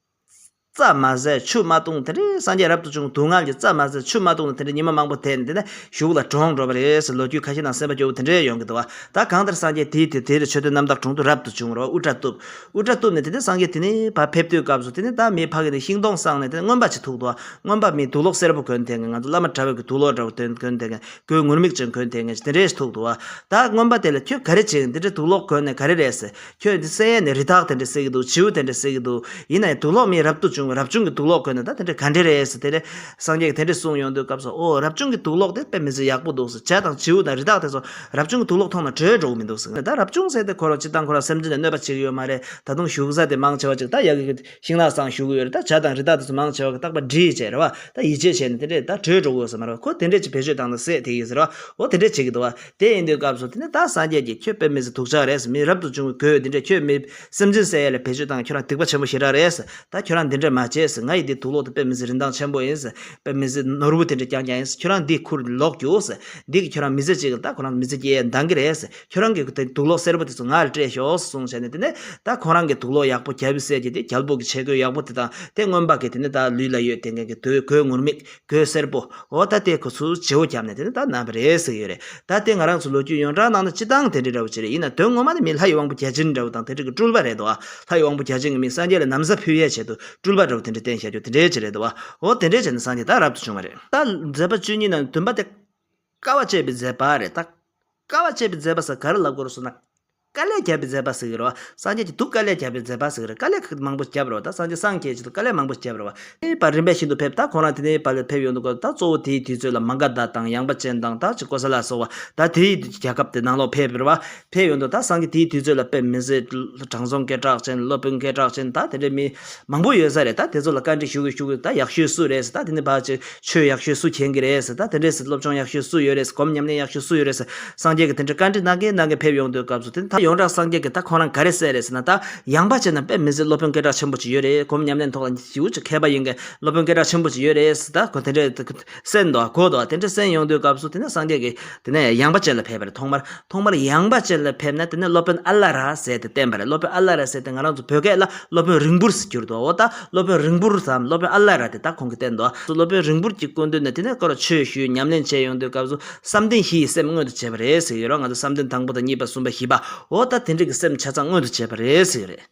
རྩྭ་མ་ཟས་ཆུ་མ་བཏུང་། དེ་འདྲའི་སངས་རྒྱས་རབ་ཏུ་བྱུང་སྡུག་བསྔལ་གྱི་རྩྭ་མ་ཟས་ཆུ་མ་བཏུང་ནས་དེ་འདྲའི་ཉི་མ་མང་པོ་དེད་ནས་དེ་ནས་གཞུག་ལ་གྲོངས་འགྲོ་བ་རེད་ཟེར་ལོ་རྒྱུས་ཁ་ཤས་ནང་གསན་པ་སྐྱོ་བོ་དེ་འདྲའི་ཡོང་གི་འདུག་བ། ད་གང་ལྟར་སངས་རྒྱས་དེའི་དེ་དེ་རུ་མཆོད་རྟེན་རྣམ་དག་དྲུང་དུ་རབ་ཏུ་བྱུང་རོ། དབུ་སྐྲ་གཏུབ། དབུ་སྐྲ་གཏུབ་ནས་དེ་ནས་སངས་རྒྱས་དེ་ནས་ཕར་ཕེབས་དུས་སྐབས་སུ་དེ་ནས་ད་མི་ཕ་གི་ནས་ཤིང་སྡོང་བསགས་ནས་དེ་ནས་རྔོན་པ་ཅིག་ཐུག་འདུག་བ། རྔོན་པ་མི་དུག་ལོག་སེར་པོ་གོན་དེ་ངས་ང་ཚོ་བླ་མ་གྲྭ་བའི་གི་དུག་ལོག་འདྲ་བོ་གོན་གོན་དེ་ངས་གོས་ངུར་སྨྲིག་ཅན་གོན་དེ་ངས་དེ་འདྲས་ཐུག་འདུག་བ། ད་རྔོན་པ་དེ་ལ་ཁྱོད་ག་རེ་བྱེད་འདི་འདྲ་དུག་ལོག་གོན་ནས་ག་རེ་རེད་ཟེར། ཁྱོད་འདི་བསད་ཡས་ནས་རི་དྭགས་དེ་འདྲ་བསད་ཀྱི་འདུག་བྱིའུ་དེ་འདྲ་བསད་ཀྱི་འདུག་ཡིན་ན་ཡང་དུག་ལོག་མི་རབ་ཏུ་བྱུང་། རབ་བྱུང་གི་དུག་ལོག་གོན་ན་ད་དེ་འདྲ་ག་འདྲ་རེད་ཟེར། དེ་ནས་སངས་རྒྱས་ཀྱིས་དེ་འདྲ་གསུངས་ཡོང་དུས་སྐབས་སུ། ཨོ། རབ་བྱུང་གི་དུག་ལོག་དེ་དཔེ་མི་སྲིད་ཡག་པོ་འདུག་ཟེར། བྱ་དང་བྱིའུ་དང་རི་དྭགས་དེ་ཚོ་རབ་བྱུང་གི་དུག་ལོག་མཐོང་ན་བྲོས་འགྲོ་གི་མི་འདུག་ཟེར། ད་རབ་བྱུང་ཟེར་དེ་ཁོ་རང་སྤྱིར་བཏང་ཁོ་རང་སེམས་ཅན་ལ་གནོད་པ་བྱེད་ཀྱི་ཡོད་མ་རེད། ད་དུང་ཞུགས་ས་དེ་མང་ཆེ་བ་ཅིག་ད་ཡ་གི་ཤིང་ནགས་སང་ཞུགས་ཀྱི་ཡོད་རེད། ད་བྱ་དང་རི་དྭགས་དེ་ཚོ་མང་ཆེ་བ་གི་རྟག་པར་འདྲིས་བྱས་རེད་བ། ད་ཡིད་ཆེས་བྱས་ནས་དེ་འདྲས་ད་བྲོས་འགྲོ་དགོས་ས་མ་རེད་བ། ཁོ་དེ་འདྲས་ཅིག་བེད་སྤྱོད་བཏང་ན་སྲེད་དེ་ཡིན་ཟེར་བ། འོ་དེ་འདྲས་བྱེད་ཀྱི་འདུག་བ། དེ་ཡིན་དུས་སྐབས་སུ་དེ་ནས་ད་སངས་རྒྱས་ཀྱིས། ཁྱོད་དཔེ་མི་སྲིད་སྡུག་ཅག་རེད་ཟེར། མི་རབ་ཏུ་བྱུང་བའི་གོས་འདི་འདྲས་ཁྱོད་མི་སེམས་ཅན་བསད་ཡ་ལ་བེད་སྤྱོད་བཏང་། ཁྱོད་རང་སྡིག་པ་ཆེན་པོ་ཞེ་དྲག་རེད་ཟེར། ད་ཁྱོད་རང་འདི་འདྲས་མ་བྱེད་ཟེར། ང་ཡི་འདི་དུག་ལོག་དེ་དཔེ་མི་སྲིད་རིན་ཐང་ཆེན་པོ་ཡིན་ཟེར། དཔེ་མི་སྲིད་ནོར་བུ་དེ་འདྲས་རྐྱང་རྐྱང་ཡིན་ཟེར། ཁྱོད་རང་འདི་ཁུར་ལོག་རྒྱུགས་ཟེར། འདི་གིས་ཁྱོད་རང་མི་ཚེ་གཅིག་ལ་ད་ཁོ་རང་མི་ཚེ་སྐྱེལ་ཡ་འདང་གི་རེད་ཟེར། ཁྱོད་རང་གི་དེ་དུག་ལོག་སེར་པོ་དེ་ཚོ་ང་ལ་སྤྲད་ཤོག་གསུངས་བྱས་ནས། དེ་ནས་ད་ཁོ་རང་གི་དུག་ལོག་ཡག་པོ་རྒྱལ་པོས་བསད་རྒྱུ་དེ། རྒྱལ་པོ་གི་ཆས་གོས་ཡག་པོ་དེ་དང་། དེ་རྔོན་པ་གི་དེ་ནས་ད་ལུས་ལ་ཡོད་དེ་འགན་གི་དོ་གོས་ངུར་སྨྲིག་གོས་སེར་པོ། འོ་ད་དེ་ཁོ་ཚོ་བརྗེ་བོ་བརྒྱབ་ནས་དེ་ནས་ད་གནང་བ་རེད་ཟེར་གྱི་ཡོད་རེད། ད་དེ་ང་རང་ཚོ་ལོ་རྒྱུས་ཡོངས་གྲགས་ནང་ན་སྤྱིར་བཏང་དེ་འདྲ་འདྲ་བོ་ཅིག་རེད། ཡིན་ན་དོན་ངོ་མ་ནི་མི་ལྷ་ཡི་དབང་པོ་བརྒྱ་བྱིན་འདྲ་བོ་དང་དེ་འདྲ་གི་སྤྲུལ་པ་རེད་དོ། ལྷ་ཡི་དབང་པོ་བརྒྱ་བྱིན་གྱིས་མི་སངས་རྒྱས་ལ་ན་བཟའ་ཕུལ་ཡས་ཆེད་དུ་སྤྲུལ་པ་འདྲ་བོ་དེ་འདྲ་བསྟན་བཞག་རྒྱུ་དེ་འདྲའི་ཅིག་རེད་དོ། འོ་དེ་འདྲའི་བྱས་ནས་སངས་རྒྱས་ད་རབ་ཏུ་བྱུང་བ་རེད། ད་མཛད་པ་བཅུ་གཉིས་ནང་བདུན་པ་དེ་དཀའ་བ་སྤྱད་པའི་མཛད་པ་རེད། ད་དཀའ་བ་སྤྱད་པའི་མཛད་པ་ཟེར་ག་རེ་ལབ་དགོས་རེད་ཟེར་ན། དཀའ་ལས་བརྒྱབ་པའི་མཛད་པ་ཟེར་གྱི་རེད་བ། སངས་རྒྱས་ཀྱིས་དུག་དཀའ་ལས་བརྒྱབ་པའི་མཛད་པ་ཟེར་གྱི་རེད། དཀའ་ལས་མང་པོ་བརྒྱབ་རེད་བ། ད་སངས་རྒྱས་སངས་རྒྱས་ཆེད་དུ་དཀའ་ལས་མང་པོ་བརྒྱབ་རེད་བ། དེ་བར་རིམ་པས་བཞིན་དུ་ཕེབས། ད་ཁོང་རང་དེ་ནས་ཕར་ལ་ཕེབས་ཡོང་དུས་སྐབས། ད་གཙོ་བོ་དེའི་དུས་ཚོད་ལ་མ་ག་དྷ་དང་ཡངས་པ་ཅན་དང་ད་ཅིག་ཀོ་ས་ལ་སོགས་པ། ད་དེའི་རྒྱལ་ཁབ་དེ་ནང་ལོགས་ཕེབས་རེད་བ། ཕེབས་ཡོང་དུས་ད་སངས་རྒྱས་དེའི་དུས་ཚོད་ལ་དཔེ་མི་སྲིད་དྲང་སྲོང་སྐད་གྲགས་ཅན། སློབ་དཔོན་སྐད་གྲགས་ཅན། ད་དེ་འདྲའི་མི་མང་པོ་ཡོད་ས་རེད། ད་དེ་ཚོ་ལ་བཀའ་འདྲི་ཞུ་གི་ཞུ་གི། ད་ཡག་ཤོས་སུ་རེད་ཟེར། ད་དེ་ནས་ཕར་ཅིག་ཆོས་ཡག་ཤོས་སུ་མཁྱེན་གི་རེད་ཟེར། ད་དེ་འདྲས་ཟེར། སློབ་སྦྱོང་ཡག་ཤོས་སུ་ཡོད་རེད་ཟེར། སྒོམ་ཉམས་ལེན་ཡག་ཤོས་སུ་ཡོད་རེད་ཟེར། སངས་རྒྱས་ཀྱིས་དེ་འདྲ་བཀའ་འདྲི་གནང་གིན་གནང་གིན་ཕེབས་ཡོང་དུས་སྐབས་སུ། དེ་ད་ཡོངས་གྲགས་སངས་རྒྱས་ཀྱིས་ད་ཁོང་རང་ག་རེ་གསན་རེད་ཟེར་ན། ད་ཡངས་པ་བྱས་ན་དཔེ་མི་སྲིད་སློབ་དཔོན་སྐད་གྲགས་ཆེན་པོ་ཅིག་ཡོད་རེད། སྒོམ་ཉམས་ལེན་ཐོག་ལ་ཞེ་པོ་ཅིག་མཁས་པ་ཡིན་མཁན་སློབ་དཔོན་སྐད་གྲགས་ཆེན་པོ་ཅིག་ཡོད་རེད་ཟེར། ད་ཁོ་དེ་འདྲས་གསན་འདུག་གོ་འདུག་དེ་འདྲས་གསན་ཡོང་དུས་སྐབས་སུ། དེ་ནས་སངས་རྒྱས་ཀྱིས་དེ་ནས་ཡངས་པ་ཅན་ལ་ཕེབས་པ་རེད། ཐོག་མར་ཐོག་མར་ཡངས་པ་ཅན་ལ་ཕེབས་ནས། དེ་ནས་སློབ་དཔོན་ཨ་ལ་ར་ཟེར་དེ་བསྟན་པ་རེད། སློབ་དཔོན་ཨ་ལ་ར་ཟེར་དེ་ང་རང་ཚོ་བོད་སྐད་ལ་སློབ་དཔོན་རིང་པོར་ཟེར་གྱུར་འདུག་འོ་ད་སློབ་དཔོན་རིང་པོར་སམ། སློབ་དཔོན་ཨ་ལ་ར་དེ་ད་ཁོང་གིས་བསྟན་འདུག་སློབ་དཔོན་རིང་པོར་གྱི་སྐུ་མདུན་ནས་དེ་ནས་ཁོ་རང་ཆོས་ཞུས། ཉམས་ལེན་བྱས་ཡོང་དུས་སྐབས་སུ་བསམ་གཏན་བཞི་ཡི་སེམས་མངོན་དུ་བྱས་པ་རེད་ཟེར་གྱི་ཡོད་རེད། ང་ཚོ་བསམ་གཏན་དང་པོ་དང་གཉིས་པ་གསུམ་པ་བཞི་པ། འོ་ད་དེ་འདྲས་ཀྱི་སེམས་ཆ་ཚང་མངོན་དུ་བྱས་པ་རེད་ཟེར་གྱི་རེད།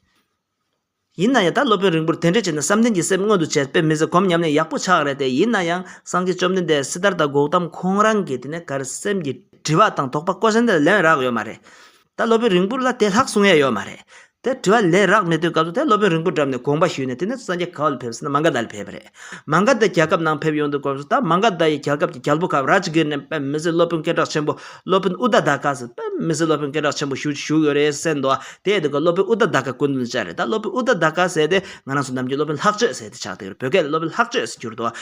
ཡིན་ན་ཡང་ད་སློབ་དཔོན་རིང་པོར་དེ་འདྲས་བྱས་ནས་བསམ་གཏན་གྱི་སེམས་མངོན་དུ་བྱས། དཔེ་མི་སྲིད་སྒོམ་ཉམས་ལེན་ཡག་པོ་ཆགས་རེད་དེ། ཡིན་ན་ཡང་སངས་རྒྱས་བཅོམ་ལྡན་འདས་སིདྡྷཱརྠ་གོའུ་ཏམ་ཁོང་རང་གིས་དེ་ནས་ག་རེ་སེམས་ཀྱི་དྲི་བ་དང་དོགས་པ་ཀོ་ཤན་དེ་ལ་ལན་རག་ཡོད་མ་རེད། ད་སློབ་དཔོན་རིང་པོར་ལ་དེ་ལྷག་གསུང་ཡ་ཡོད་མ་རེད། དེ་དྲི་བ་ལན་རག་མེད་དུས་སྐབས་སུ། དེ་སློབ་དཔོན་རིང་པོ་འགྲམ་ནས་དགོངས་པ་ཞུས་ནས། དེ་ནས་སངས་རྒྱས་ག་བ་ལ་ཕེབས་ཟེར་ན་མ་ག་དྷ་ལ་ཕེབས་པ་རེད། མ་ག་དྷ་རྒྱལ་ཁབ་ནང་ཕེབས་ཡོང་དུས་སྐབས་སུ། ད་མ་ག་དྷ་ཡི་རྒྱལ་ཁབ་ཀྱི་རྒྱལ་པོ་ཁ་རཱཇ་གིར་ནས་དཔེ་མི་སྲིད་སློབ་དཔོན་སྐད་གྲགས་ཆེན་པོ་སློབ་དཔོན་ཨུ་ཏ་དྷ་ཀ་ཟེར། དཔེ་མི་སྲིད་སློབ་དཔོན་སྐད་གྲགས་ཆེན་པོ་ཞིག་བཞུགས་ཡོད་རེད་ཟེར་འདུག་དེ་དུས་སློབ་དཔོན་ཨུ་ཏ་དྷ་ཀ་སྐུ་མདུན་བཅར་རེད། ད་སློབ་དཔོན་ཨུ་ཏ་དྷ་ཀ་ཟེར་དེ་ང་རང་ཚོ་ནམ་རྒྱུན་སློབ་དཔོན་ལྷག་སྤྱོད་ཟེར་དེ་ཆགས་བསྡད་ཡོད་རེད། བོད་སྐད་ལ་སློབ་དཔོན་ལྷག་སྤྱོད་ཟེར་གྱུར་འདུག་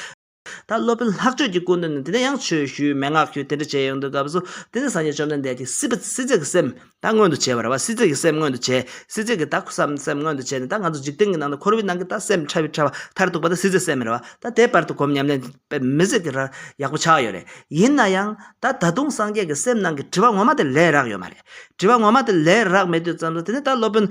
ད་སློབ་དཔོན་ལྷག་སྤྱོད་ཀྱི་སྐུ་མདུན་ནས་དེ་ནས་ཡང་ཆོས་ཞུས། མན་ངག་ཞུས། དེ་འདྲ་བྱས་ཡོང་དུས་སྐབས་སུ། དེ་ནས་སངས་རྒྱས་བཅོམ་ལྡན་འདས་ཀྱིས་སྲིད་པ་སྲིད་རྩེ་གི་སེམས་ད་མངོན་དུ་བྱས་པ་རེད་བ། སྲིད་རྩེ་གི་སེམས་མངོན་དུ་བྱས། སྲིད་རྩེ་གི་ད་ཁུ་སམ་སེམས་མངོན་དུ་བྱས་ནས། ད་ང་ཚོ་འཇིག་རྟེན་གྱི་ནང་དུ་འཁོར་བའི་ནང་གི་ད་སེམས་ཕྲ་བའི་ཕྲ་བ་མཐར་ཐུག་པ་ད་སྲིད་རྩེ་སེམས་རེད་བ། ད་དེ་བར་དུ་སྒོམ་ཉམས་ལེན་དཔེ་མི་སྲིད་ཀྱི་ར་ཡག་པོ་ཆགས་ཡོད་རེད། ཡིན་ན་ཡང་ད་ད་དུང་སངས་རྒྱས་ཀྱི་སེམས་ནང་གི་དྲི་བ་ངོ་མ་དེ་ལན་རག་ཡོད་མ་རེད། དྲི་བ་ངོ་མ་དེ་ལན་རག་མེད་དུས་ཙམ་དུ། དེ་ནས་ད་སློབ་དཔོན་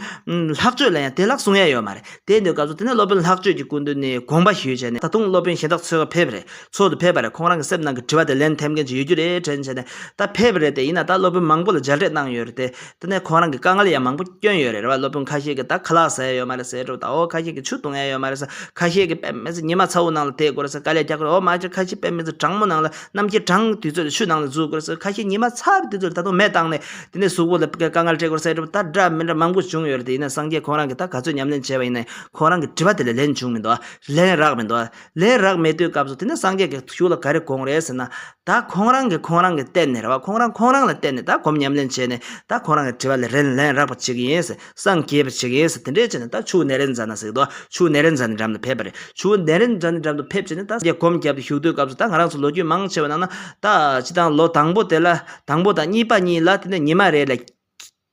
ལྷག་སྤྱོད་ལ་ཡང་དེ་ལྷག་གསུང་ཡ་ཡོད་མ་རེད། དེ་དུས་སྐབས་སུ་དེ་ནས་སློབ་དཔོན་ལྷག་སྤྱོད་ཀྱི་སྐུ་མདུན་ནས་དགོངས་པ་ཞུས་བྱས་ནས། ད་དུང་སློབ་དཔོན་གཞན་དག་འཚོལ་བར་ཕེབས་རེད། འཚོལ་དུ་ཕེབས་པ་རེད། ཁོང་རང་གི་སེམས་ནང་གི་དྲི་བ་དེ་ལན་ཐེབས་མཁན་ཅིག་ཡོད་རྒྱུ་རེད་དྲན་བྱས་ནས་ད་ཕེབས་པ་རེད་དེ། ཡིན་ན་ད་སློབ་དཔོན་མང་པོ་ལ་མཇལ་འཕྲད་གནང་ཡོད་རེད་དེ། དེ་ནས་ཁོང་རང་གི་དཀའ་ངལ་ཡང་མང་པོ་བསྐྱོན་ཡོད་རེད་རེད་བ། སློབ་དཔོན་ཁ་ཤས་ཀྱིས་ད་ཁ་ལག་ཟ་ཡ་ཡོད་མ་རེད་ཟེར་འགྲོ། ད་འོ་ཁ་ཤས་ཀྱིས་ཆུ་འཐུང་ཡ་ཡོད་མ་རེད་ཟེར། ཁ་ཤས་ཀྱིས་དཔེ་མི་སྲིད་ཉི་མ་ཚ་བོ་ནང་ལ་བསྡད་དགོས་རེད་ཟེར། དཀའ་ལས་རྒྱག་དགོས་རེད། འོ་མ་ཁ་ཤས་དཔེ་མི་སྲིད་གྲང་མོ་ནང་ལ། གནམ་གྱི་གྲང་དུས་ཚོད་ལ་ཆུ་ནང་ལ་འཛུལ་དགོས་རེད་ཟེར། ཁ་ཤས་ཉི་མ་ཚ་བའི་དུས་ཚོད་ལ་ད་དུང་མེ་བཏང་ནས་དེ་ནས་གཟུགས་པོ་ལ་དཀའ་ངལ་འཕྲད་དགོས་རེད་ཟེར་འགྲོ། ད་འདྲ་མི་འདྲ་མང་པོ་བྱུང་ཡོད་རེད་དེ། ཡིན་ན་སངས་རྒྱས་ཁོང་རང་གིས་ད་ག་ཚོད་ཉམས་ལེན་བྱས་པ་ཡིན་ནའི་ཁོང་རང་གི་དྲི་བ་དེ་ལ་ལན་བྱུང་མི་འདུག་ལན་རག་མི་འདུག་ལན་རག་མེད་དུས་སྐབས་སུ་དེ་ནས་སངས་རྒྱས་ཀྱིས་གཞུག་ལ་ག་རེ་དགོངས་རེད་ཟེར་ན། ད་ཁོང་རང་གིས་ཁོང་རང་གི་བསྟེན་ནས་རེད་བ། ཁོང་རང་ཁོང་རང་ལ་བསྟེན་ནས་ད་སྒོམ་ཉམས་ལེན་བྱས་ནས། ད་ཁོང་རང་གི་དྲི་བ་ལ་ལན་ལན་རག་པ་བྱེད་ཀྱི་ཡིན་ཟེར། སངས་རྒྱས་པ་བྱེད་ཀྱི་ཡིན་ཟེར། དེ་འདྲས་བྱས་ནས་ད་ཕྱུག་ནེ་རན་ཛ་ན་ཟེར་གི་འདུག་ཕྱུག་ནེ་རན་ཛ་ནའི་འགྲམ་དུ་ཕེབས་པ་རེད། ཕྱུག་ནེ་རན་ཛ་ནའི་འགྲམ་དུ་ཕེབས་བྱས་ནས་ད་སངས་རྒྱས་སྒོམ་བརྒྱབ་སྟེ་བཞུགས་དུས་སྐབས་སུ། ད་ང་རང་ཚོ་ལོ་རྒྱུས་མང་ཆེ་བ་ནང་ན་ད་སྤྱིར་བཏང་ལོ་དང་པོ་དེ་ལ། དང་པོ་དང་གཉིས་པ་གཉིས་ལ་དེ་ནས་ཉི་མ་རེ་ལ་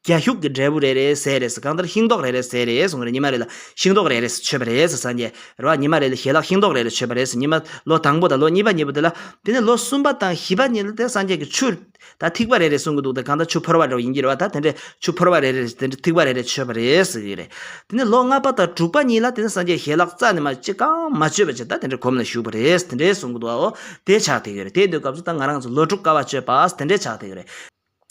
རྒྱ་ཤུག་གི་འབྲས་བུ་རེ་རེ་ཟས་རེད་ཟེར། གང་ལྟར་ཤིང་ཏོག་རེ་རེ་ཟས་རེད་གསུངས་རེད། ཉི་མ་རེ་ལ་ཤིང་ཏོག་རེ་རེ་མཆོད་པ་རེད་ཟེར། སངས་རྒྱས་རེད་བ། ཉི་མ་རེ་ལ་ཞལ་ལག་ཤིང་ཏོག་རེ་རེ་མཆོད་པ་རེད་ཟེར། ཉི་མ་ལོ་དང་པོ་དང་ལོ་གཉིས་པ་གཉིས་པོ་དེ་ལ། དེ་ནས་ལོ་གསུམ་པ་དང་བཞི་པ་གཉིས་ལ་དེ་སངས་རྒྱས་ཀྱིས་ཆུ། ད་ཐིགས་པ་རེ་རེ་གསུང་གི་འདུག་ད་གང་ལྟར་ཆུ་ཕོར་པ་འདྲ་བོ་ཡིན་གྱི་རེད་བ། ད་དེ་འདྲའི་ཆུ་ཕོར་པ་རེ་རེ་དེ་འདྲའི་ཐིགས་པ་རེ་རེ་མཆོད་པ་རེད་ཟེར་གྱི་རེད། དེ་ནས་ལོ་ལྔ་པ་དང་དྲུག་པ་གཉིས་ལ་དེ་ནས་སངས་རྒྱས་ཞལ་ལག་རྩ་ནས་མར་ཅི་གང་མ་མཆོད་པ་བྱས། ད་དེ་འདྲའི་སྒོམ་ལ་ཞུགས་པ་རེད། དེ་འདྲའི་གསུང་གི་འདུག་ཨ། འོ་དེ་ཆགས་བསྡད་ཡོད་རེད། དེ་དུས་སྐབས་སུ་ད་ང་རང་ཚོ་ལོ་དྲུག་དཀའ་བ་སྤྱོད་པ་དེ་འདྲའི་ཆགས་བསྡད་ཡོད་རེད།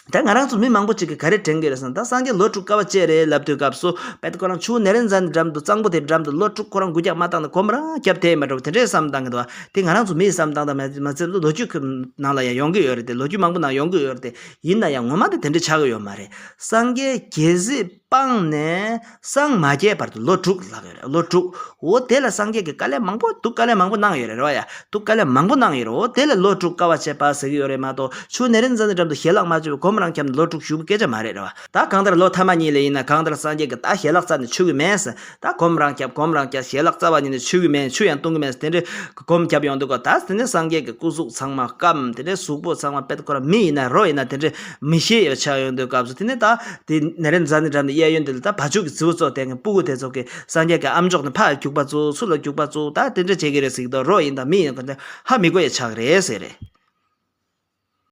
ད་ང་རང་ཚོ་མི་མང་པོ་ཅིག་གིས་ག་རེ་དྲན་གྱི་རེད་ཟེར་ན། ད་སངས་རྒྱས་ལོ་དྲུག་དཀའ་བ་སྤྱད་རེད་ལབ་དུས་སྐབས་སུ། དཔེ་ཁོ་རང་ཕྱུག་ནེ་རན་ཛ་ནའི་འགྲམ་དུ་གཙང་པོ་དེའི་འགྲམ་དུ་ལོ་དྲུག་ཁོ་རང་འགུལ་རྒྱག་མ་བཏང་ན་སྒོམ་རང་རྒྱབ་བསྡད་ཡོད་མ་འགྲོ། དེ་འདྲའི་བསམ་བཏང་གི་འདུག་ཨ། དེ་ང་རང་ཚོ་མིའི་བསམ་བཏང་དང་མ་མ་ཚད་ལོ་རྒྱུས་ཀྱི་ནང་ལ་ཡང་ཡོང་གི་ཡོད་རེད་དེ། ལོ་རྒྱུས་མང་པོ་ནང་ཡོང་གི་ཡོད་རེད་དེ། ཡིན་ན་ཡང་ངོ་མ་དེ་དེ་འདྲ་ཆགས་ཀྱི་ཡོད་མ་རེད། སངས་རྒྱས་རྒྱལ་སྲིད་ སྤངས་ནས་སངས་མ་རྒྱས་བར་དུ་ལོ་དྲུག་ལྷག་ཡོད་རེད། ལོ་དྲུག་འོ་དེ་ལ་སངས་རྒྱས་ཀྱིས་དཀའ་ལས་མང་པོ་འདུག་དཀའ་ལས་མང་པོ་གནང་ཡོད་རེད་རོ་ཡ། འདུག་དཀའ་ལས་མང་པོ་གནང་ཡོད་རེད། འོ་དེ་ལ་ལོ་དྲུག་དཀའ་བ་སྤྱད་པ་ཟེར་གྱི་ཡོད་རེད་མ་གཏོགས། ཆུ་ནེ་རན་ཛ་ནི་འགྲམ་དུ་ཞལ་ལག་མ་མཆོད་པའི་གོམ་རང་འཁྱམས་ནས་ལོ་དྲུག་བཞུགས་པའི་སྐད་ཆ་མ་རེད་རེད་བ། ད་གང་ལྟར་ལོ་ཐ་མ་གཉིས་ལ་ཡིན་ན་གང་ལྟར་སངས་རྒྱས་ཀྱིས་ད་ཞལ་ལག་རྩ་ནས་མཆོད་ཀྱི་མེད་ཟེར། ད་གོམ་རང་འཁྱམས་གོམ་རང་འཁྱམས་ཞལ་ལག་རྩ་བ་ཉིད་ནས་མཆོད་ཀྱི་མེད། ཆུ་ཡང་བཏུང་གི་མེད་ཟེར། དེ་འདྲའི་གོམ་རྒྱབ་ཡོང་དུས་སྐབས། ད་དེ་ནས་སངས་རྒྱས་ཀྱི་སྐུ་གཟུགས་ཚང་མ་སྐམ། དེ་འདྲའི་གཟུགས་པོ་ཚང་མ་དཔེ་ཁོ་རང་མི་ཡིན་ན་རོ་ཡིན་ན་དེ་འདྲའི་མི་ཤེས་ཡོད་ཆགས་ཡོང་དུས་སྐབས་སུ། དེ་ནས་ད་དེ་ནེ་རན་ཛ་ནི་འགྲམ་དུ་གཡས་གཡོན་དེ་ལ་ད་བ་ཕྱུགས་ཀྱི་རྫི་བོ་ཚོ་བསྡད་མཁན་སྤུ་གུ་དེ་ཚོ་གིས་སངས་རྒྱས་ཀྱི་ཨམ་ཅོག་ནས་ཕར་རྒྱུག་པ་བཙུགས། ཚུར་ལ་རྒྱུག་པ་བཙུགས། ད་དེ་འདྲ་བྱེད་ཀྱི་རེད་ཟེར་གྱི་འདུག་རོ་ཡིན་ད་མི་ཡིན་ན་ཧ་མི་གོ་ཡ་ཆགས་རེད་ཟེར་རེད།